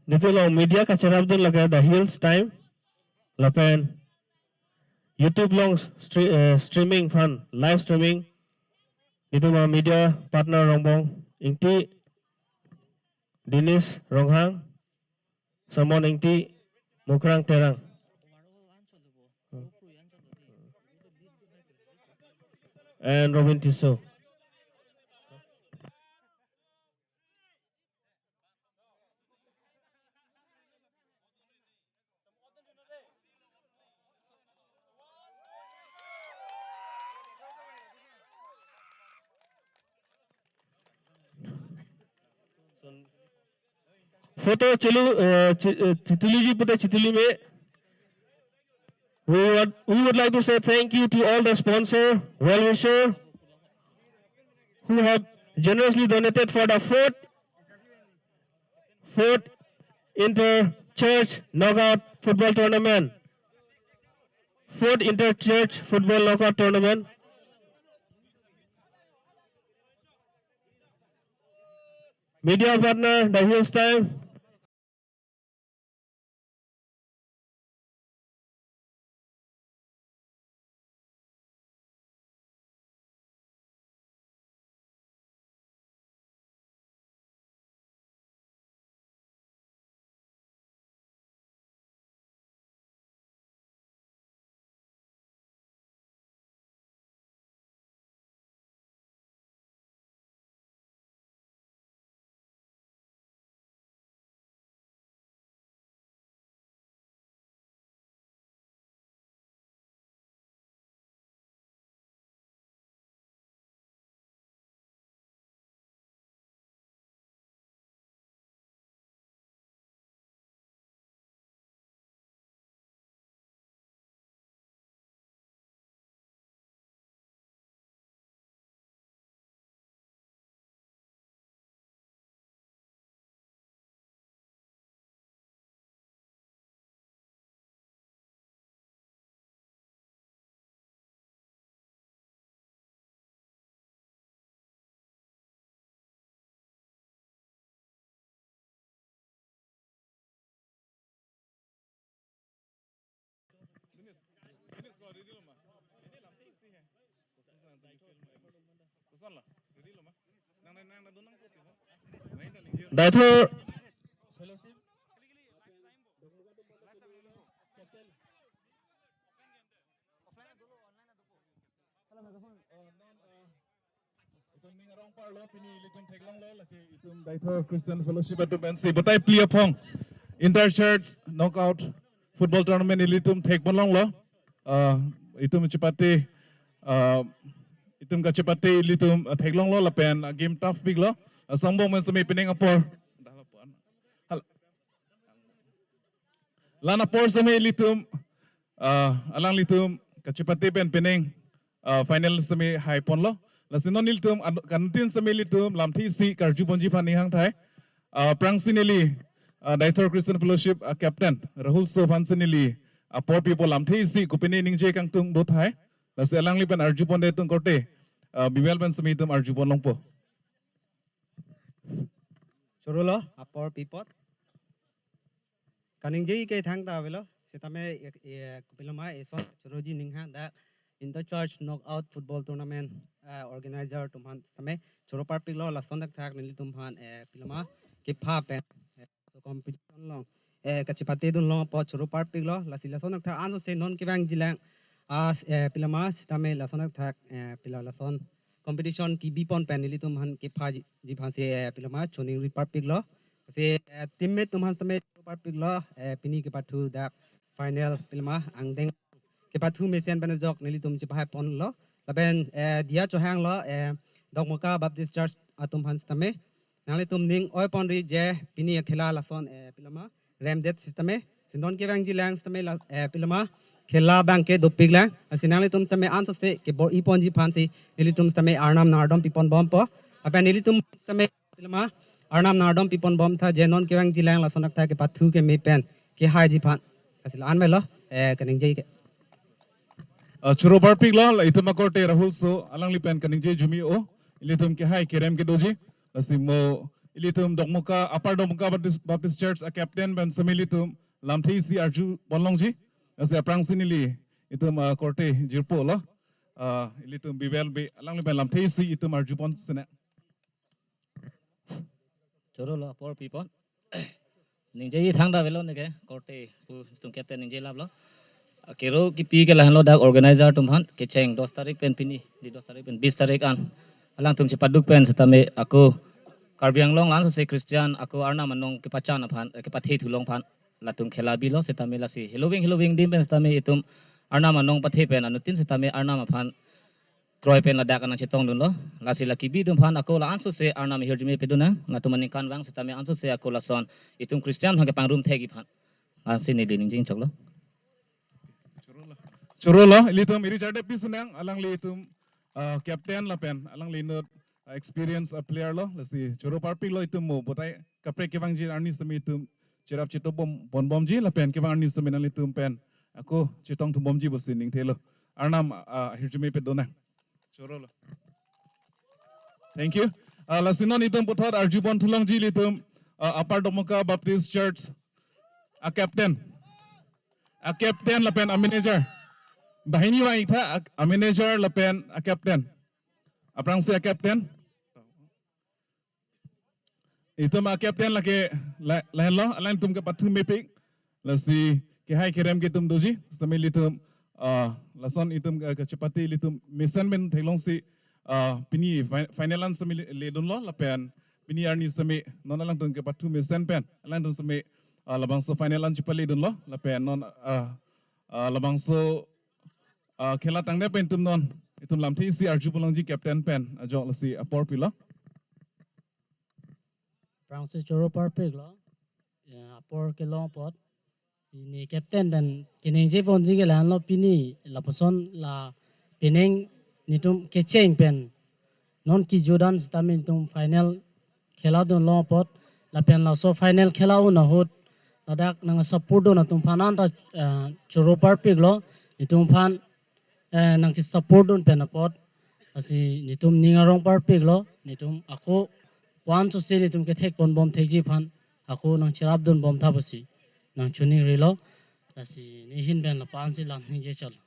Nelitum along media kacherapdun lake The Hills Time lapen YouTube along stre-, eh, streaming aphan, live streaming. Nelitum a-media partner Rongbong Ingti, Dinesh Ronghang, Samon Ingti, Mukrang Terang, and Robin Tisso. Photo chelu, eh, chi-, eh, chituliji pute chituli me. We would, we would like to say thank you to all the sponsor, well-wisher, who have generously donated for the fourth, fourth Inter-Church Knockout Football Tournament. Fourth Inter-Church Football Knockout Tournament. Media partner, The Hills Time. Daithor Itum ning arong parlo, pini ilitum theklonglo, lake itum Daithor Christian Fellowship atum pensi batai phli aphong Inter Church Knockout Football Tournament ilitum thekponlonglo. Ah, itum chepate, ah, itum kachepate ilitum, ah, theklonglo lapen, ah, game tough piklo. Ah, songbong pen semi pining apor. Hal-, lan apor semi ilitum, ah, alanglitum kachepate pen pining, ah, final semi haiponlo. Lasi non ilitum an-, kantin semi ilitum lamthe isi karjuponji aphan ning hangthai. Ah, aphrangsi neli, ah, Daithor Christian Fellowship, ah, captain Rahul So aphansi neli apor pipo, lamthe isi kopine ningje kangtung do thai. Lasi alangli pen arjuponde tung korte, ah, Biwel pen semi itum arjuponlongpo. Chorolo, apor pi apot. Kaningje ke thangta avelo, setame, e, e, kopiloma eson choroji ning hang dak Inter Church Knockout Football Tournament, eh, organizer atum aphan setame choro parpiklo, lason thakthak nelitum aphan, eh, piloma kepha pen, eh, so competition along, eh, kachepatedunlong apot choro parpiklo, lasi lason thakthak ansose non kevangjilang, ah, eh, piloma setame lason thakthak, eh, pila lason competition kebipon pen nelitum aphan kephaji aphansi, eh, piloma choningri parpiklo. Lasi, eh, teammate atum aphan setame choro parpiklo, eh, pini kepathu dak final piloma angdeng kepathu mesen pen ajok nelitum chepahaiponlo. Lapen, eh, diya chohanglo, eh, Dokmoka Baptist Church atum aphan setame. Nanglitum ning oiponri je pini akhela lason, eh, piloma remdet setame. Si non kevangjilang setame la, eh, piloma khela abangke dopiklang. Lasi nanglitum setame ansose kebor-iponji aphansi nelitum setame Arnam nangardom piponbompo. Lapen nelitum setame piloma Arnam nangardom piponbomtha je non kevangjilang lason thakthak kepathu keme pen kehaiji aphan. Lasi la-an avelo, eh, kaningje ke. Ah, choro parpiklo, la itum akorte Rahul So, alangli pen kaningje arjumi o, ilitum kehai kerem kedoji, lasi mo ilitum Dokmoka, Upper Dokmoka Baptist, Baptist Church a captain pen semi ilitum lamthe isi arjuponlongji, lasi aphrangsi neli itum, ah, korte jirpo lo, ah, ilitum Biwel be, alangli pen lamthe isi itum arjupon sene. Chorolo, apor pi apot. Ningjeji thangta avelo neke, korte pu itum captain ningje laplo. Akero kipi ke lahenlo dak organizer atum aphan, kecheng dos tarik pen pini, di dos tarik pen bis tarik an. Alangtum chepaduk pen setame ako Karbi Anglong la ansose Christian, ako Arnam anong kepachan aphan, eh, kepathe thulong aphan latum khela bilo setame lasi heloving heloving adim pen setame itum Arnam anong pathe pen anuttin setame Arnam aphan kroi pen ladak nangchetongdunlo. Lasi la kebi atum aphan ako la ansose Arnam ahirjume pedun nang. Latum aningkanvang setame ansose ako lason itum Christian aphan kepangrum thekji aphan. Ansi neli ningjinchoklo. Chorolo. Chorolo, ilitum iri charde pisenang, alangli itum, ah, captain lapen, alangli inut, ah, experience, ah, player lo, lasi choro parpiklo itum mo, batai kaprek kevangji arni semi itum cherap chetobom ponbomji lapen kevang arni semi nanglitum pen ako chetongthumbomji pusi ningthelo. Arnam, ah, ahirjume pedun nang. Chorolo. Thank you. Ah, lasi non itum puthot arjupon thulongji ilitum, ah, Upper Dokmoka Baptist Church a captain. A captain lapen a manager. Banghini vang-iktha, a, a manager lapen a captain. Aphrangsi a captain. Itum a captain lake la-, lahenlo, alangtum kepathu mepik. Lasi kehai kerem ke itum doji, setame ilitum, ah, lason itum, ah, kachepate ilitum mesen pen theklongsi, ah, pini fi-, final an setame le-, ledunlo, lapen pini arni setame non alangtum kepathu mesen pen, alangtum setame, ah, labangso final an chepaledunlo, lapen non, ah, ah, labangso, ah, khela tangdet pen itum non, itum lamthe isi arjuponlongji captain pen, ajok lasi apor pilo. Aphrangsi choro parpiklo, ya, apor kelong apot. Si ne captain pen keningjeponji ke lahenlo pini lapuson la pining netum kecheng pen non kejutdan setame netum final kheladunlong apot lapen laso final khela un ahut ladak nangsupport dun atum aphan anta, eh, choro parpiklo, netum aphan, eh, nangkesupport dun pen apot. Lasi netum ning arong parpiklo, netum ako pu ansose netum kethekponbom thekji aphan ako nangcherapdunbomtha pusi nangchoningrilo. Lasi ne ahin pen lapu-ansi lam ningje cholo.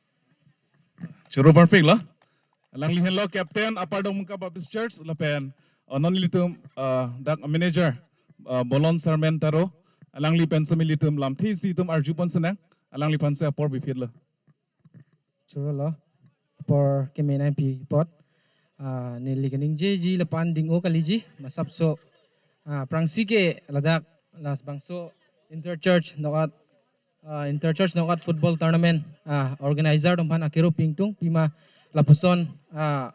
Choro parpiklo. Alangli henlo captain Upper Dongkamukam Baptist Church lapen, uh, non ilitum, uh, dak manager, uh, Bolon Sarmen Taro. Alangli pen semi ilitum lamthe isi itum arjupon senang. Alangliphan si apor bipitlo. Choro lo, apor kemenangpi apot. Ah, neli kaningjeji lapu-an ding-o kaliji, masapso, ah, aphrangsi ke ladak labangso inter church knockout, ah, inter church knockout football tournament, ah, organizer atum aphan akero pi ingtung, pima lapuson, ah,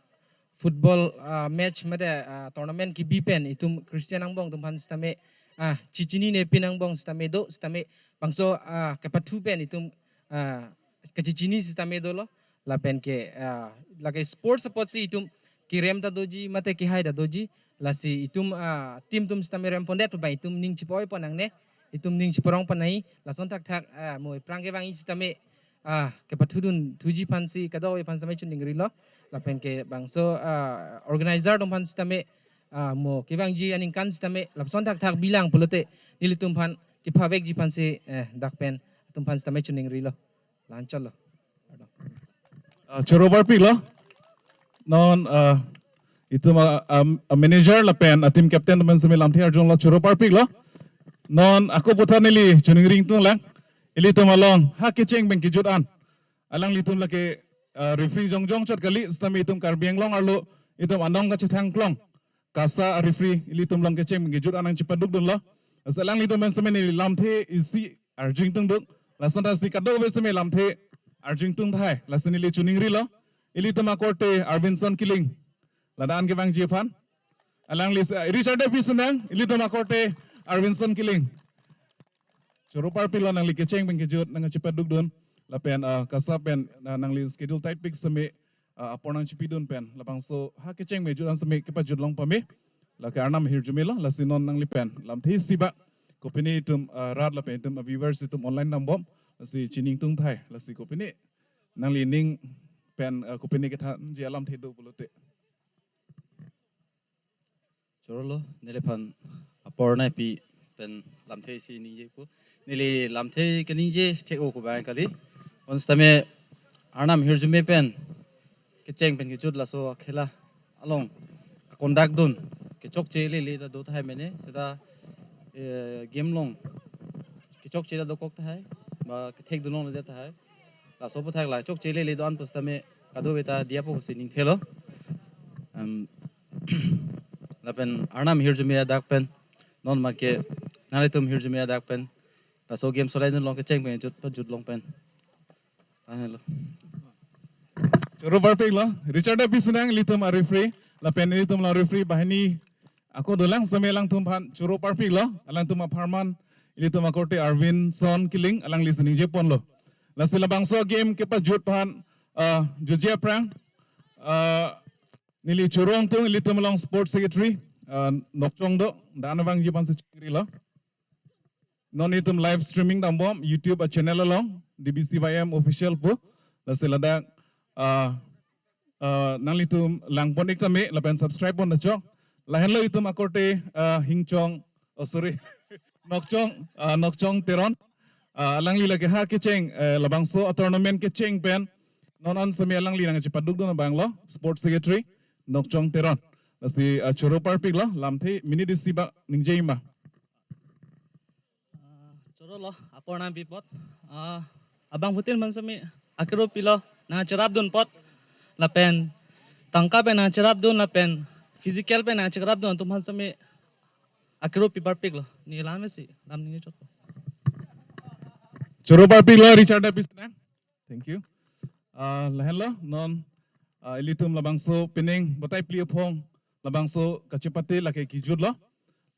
football, ah, match mate, ah, tournament kebi pen itum Christian angbong atum aphan sitame, ah, chechinine pin angbong sitame do, sitame bangso, ah, kepathu pen itum, ah, kachechini sitame dolo. Lapen ke, ah, lake sports apotsi itum kerem ta doji mate kehai ta doji, lasi itum, ah, team atum sitame rempondet pu abang itum ning chipoipon nangne, itum ning chiporongpon nangji, lason thakthak, ah, mo aphrang kevangji sitame, ah, kepathudun thuji aphansi kadokave aphan sitame chiningrilo. Lapen ke bangso, ah, organizer atum aphan sitame, ah, mo kevangji aningkan sitame lapuson thakthak bilang pulote nelitum aphan kepavekji aphansi, eh, dak pen atum aphan sitame chiningrilo. La-an chotlo. Ah, choro parpiklo. Non, ah, itum, ah, ah, manager lapen, ah, team captain atum pen semi lamthe arjupon lo, choro parpiklo. Non ako puthot neli chiningri ingtung lang. Ilitum along ha kecheng pen kejut an, alanglitum lake, ah, referee jongjong chot kali, sitame itum Karbi Anglong arlo itum anong kachethang klong KASA a-referee ilitum along kecheng pen kejut an nangchepadukdunlo. Lasi alanglitum pen semi neli lamthe isi arju ingtungduk. Lason thasi kadokave semi lamthe arju ingtung tahai. Lasi neli chiningrilo. Ilitum akorte Arvinson Killing, ladak an kevangji aphan. Alangli, eh, Richard Davis nang, ilitum akorte Arvinson Killing. Choro parpiklo, nangli kecheng pen kejut nangchepadukdun. Lapen, ah, KASA pen, ah, nangli schedule tight pik semi, ah, apor nangchipidun pen labangso ha kecheng pen kejut an semi kepajut long pame. Lake Arnam ahirjume lo, lasi non nangli pen lamthe isi ba kopine itum, ah, rat lapen itum, ah, viewers itum online nangbom, lasi chini ingtung tahai, lasi kopine nangli ning pen, ah, kopine kethanji alamthe do pulote. Choro lo, neliphan apor nangpi pen lamthe isi ningjepo. Neli lamthe kaningje thek-o pu abang kali. Bonsitame Arnam ahirjume pen kecheng pen kejut laso akhela along kakondak dun kechokche lele ta do tahai mene, seta, eh, game along kechokche ta dokok tahai, ba kethekdun longle tahai. Laso aphuthak la chokche lele do-an pusitame kadokave ta diyapo pusi ningthelo. Em, lapen Arnam ahirjume adak pen, non make nanglitum ahirjume adak pen laso game solai dun long kecheng pen kejut pajut long pen. Anelo. Choro parpiklo, Richard Davis nang ilitum a-referee, lapen ilitum along referee banghini ako dolang sitame alangtum aphan choro parpiklo, alangtum apharman ilitum akorte Arvinson Killing, alangli si ningjeponlo. Lasi labangso game kepajut aphan, ah, jutji aphrang, ah, neli choro ingtung ilitum along sports secretary, ah, Nokchong do, la-an vangji aphansi chiningrilo. Non itum live streaming nangbom YouTube a-channel along, D B C Y M official pu. Lasi ladak, ah, ah, nanglitum langpon ik tame lapen subscribe pon ta chok. Lahenlo itum akorte, ah, Hingchong, oh, sorry, Nokchong, ah, Nokchong Teron. Ah, alangli lake ha kecheng, eh, labangso a-tournament kecheng pen non an semi alangli nangchepadukdun abanglo, sports secretary Nokchong Teron. Lasi, ah, choro parpiklo, lamthe minute isi ba ningje ma. Ah, choro lo, apor nangpi apot. Ah, abangphutin aphan semi akero pilo, nangcherapdun apot. Lapen tangka pen nangcherapdun, lapen physical pen nangcherapdun atum aphan semi akero pi parpiklo. Neli la-an mesi, lam ningje chotpo. Choro parpiklo, Richard Davis nang. Thank you. Ah, lahenlo, non, ah, ilitum labangso pining batai phli aphong labangso kachepate lake kejutlo.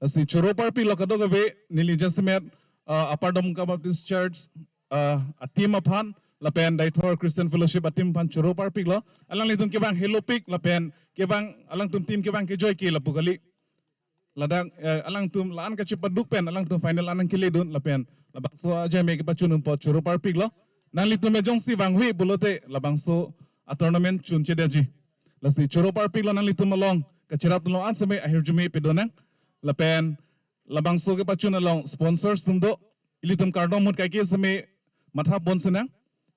Lasi choro parpiklo kadokave, neli jasemet, ah, Upper Dongkamukam Baptist Church, ah, a-team aphan lapen Deithor Christian Fellowship a-team aphan choro parpiklo. Alanglitum kevang helopik lapen kevang alangtum team kevang kejoi ke lapu kali. Ladak, eh, alangtum la-an kachepaduk pen alangtum final an nangkeledun lapen labangso ajame kepachun apot choro parpiklo. Nanglitum jongsi vangve pulote labangso a-tournament chunchedetji. Lasi choro parpiklo, nanglitum along kacherapdun long an semi ahirjume pedonang. Lapen labangso kepachun along sponsors atum do, ilitum kardom ahut kaike semi matha pon senang.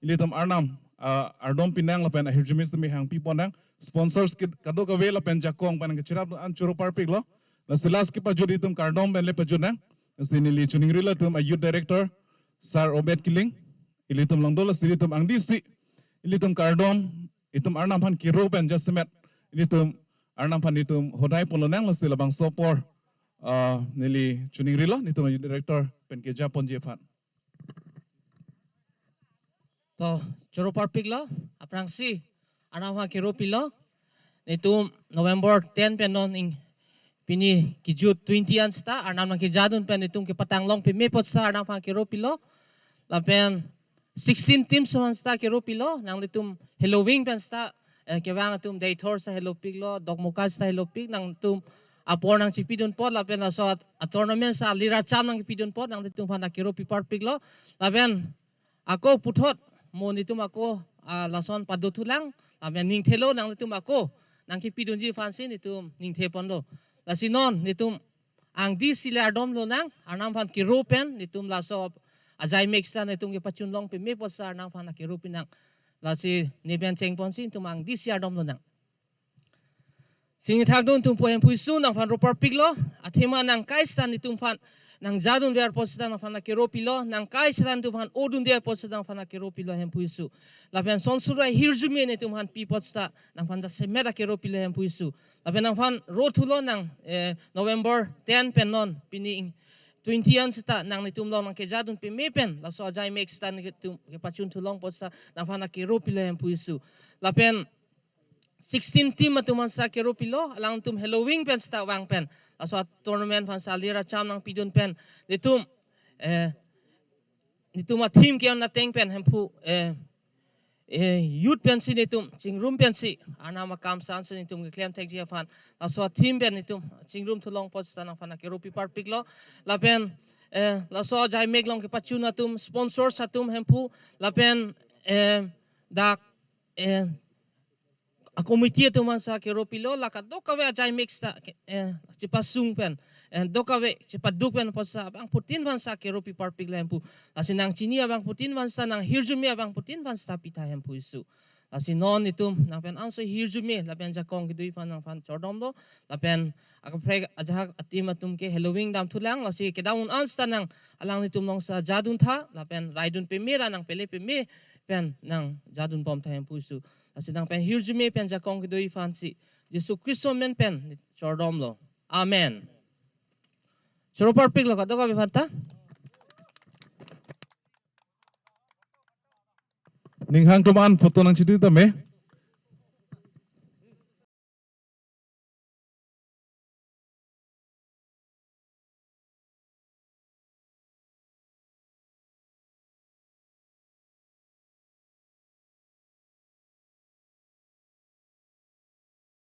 Ilitum Arnam, ah, ardom pinang lapen ahirjume semi hangpi ponnang. sponsors kit kadokave lapen jakong pen nangkachirap an choro parpiklo. Lasi last kepajut itum kardom pen le pajut nang. Lasi neli chiningrilo itum a youth director Sir Obed Killing, ilitum along do, lasi ilitum angdisi ilitum kardom, itum Arnam aphan kero pen jasemet ilitum Arnam aphan itum hodai ponlonang. Lasi labangso apor, ah, neli chiningrilo, nelitum a youth director pen keja ponji aphan. To, choro parpiklo, aphrangsi Arnam aphan kero pilo. Nelitum November ten pen non ing pini kejut twenty an seta Arnam nangkejadun pen nelitum kepatang long peme apot seta Arnam aphan kero pilo. Lapen sixteen teams aphan seta kero pilo, nanglitum heloving pen seta, eh, kevang atum Deithor seta helopiklo, Dokmoka seta helopik, nangtum apor nangchipidun apot, lapen laso at-, a-tournament seta alir acham nangkepidun apot, nanglitum aphan kero pi parpiklo. Lapen ako puthot mo nelitum ako, ah, lason pado thulang, lapen ningthelo nanglitum ako nangkepidunji aphansi nelitum ningthe ponlo. Lasi non nelitum angdisi le ardom lonang, Arnam aphan kero pen nelitum laso ajaimek seta nelitum kepachun long peme apot seta Arnam aphan kero pinang. Lasi ne pen cheng ponsi nelitum angdisi ardom lonang. Sing thakdun atum pu Hemphu Jisu, nangphan ro parpiklo, athema nangkai seta nelitum aphan nangjadunver apot seta nangphan kero pilo, nangkai seta nelitum aphan odunver apot seta nangphan kero pilo Hemphu Jisu. Lapen son surai hirjume nelitum aphan pi apot seta nangphan jasemet kero pilo Hemphu Jisu. Lapen nangphan ro thulo nang, eh, November ten pen non pini ing twenty an seta nang nelitum along nangkejadun peme pen laso ajaimek seta nelitum kepachun thu long apot seta nangphan kero pilo Hemphu Jisu. Lapen sixteen team atum aphan seta kero pilo, alangtum heloving pen seta vang pen laso tournament aphan seta alir acham nangpidun pen nelitum, eh, nelitum a-team ke-on ateng pen Hemphu, eh, eh, youth pensi nelitum chingrum pensi Arnam akam san si nelitum keklem thekji aphan laso a-team pen nelitum chingrum thu long apot seta nangphan kero pi parpiklo. Lapen, eh, laso ajaimek along kepachun atum, sponsors atum Hemphu, lapen, eh, dak, eh, a-committee atum aphan seta kero pilo, la kadokave ajaimek seta, eh, chepasung pen, eh, dokave chepaduk pen apot seta abangphutin aphan seta kero pi parpiklo Hemphu. Lasi nangchini abangphutin aphan seta, nanghirjume abangphutin aphan seta pitha Hemphu Jisu. Lasi non nelitum nangpen anso hirjume lapen jakong kedui aphan nangphan chordomlo, lapen akaprek ajahak a-team atum ke heloving dam thulang, lasi kedam un an seta nang alanglitum along seta jadun tha, lapen raidun peme ra nangpele peme pen nangjadun bom tha Hemphu Jisu. Lasi nangpen hirjume pen jakong kedui aphansi Jisu Khristo amen pen chordomlo. Amen. Choro parpiklo kadokave aphanta. Ning hang atum an photo nangchithu tame.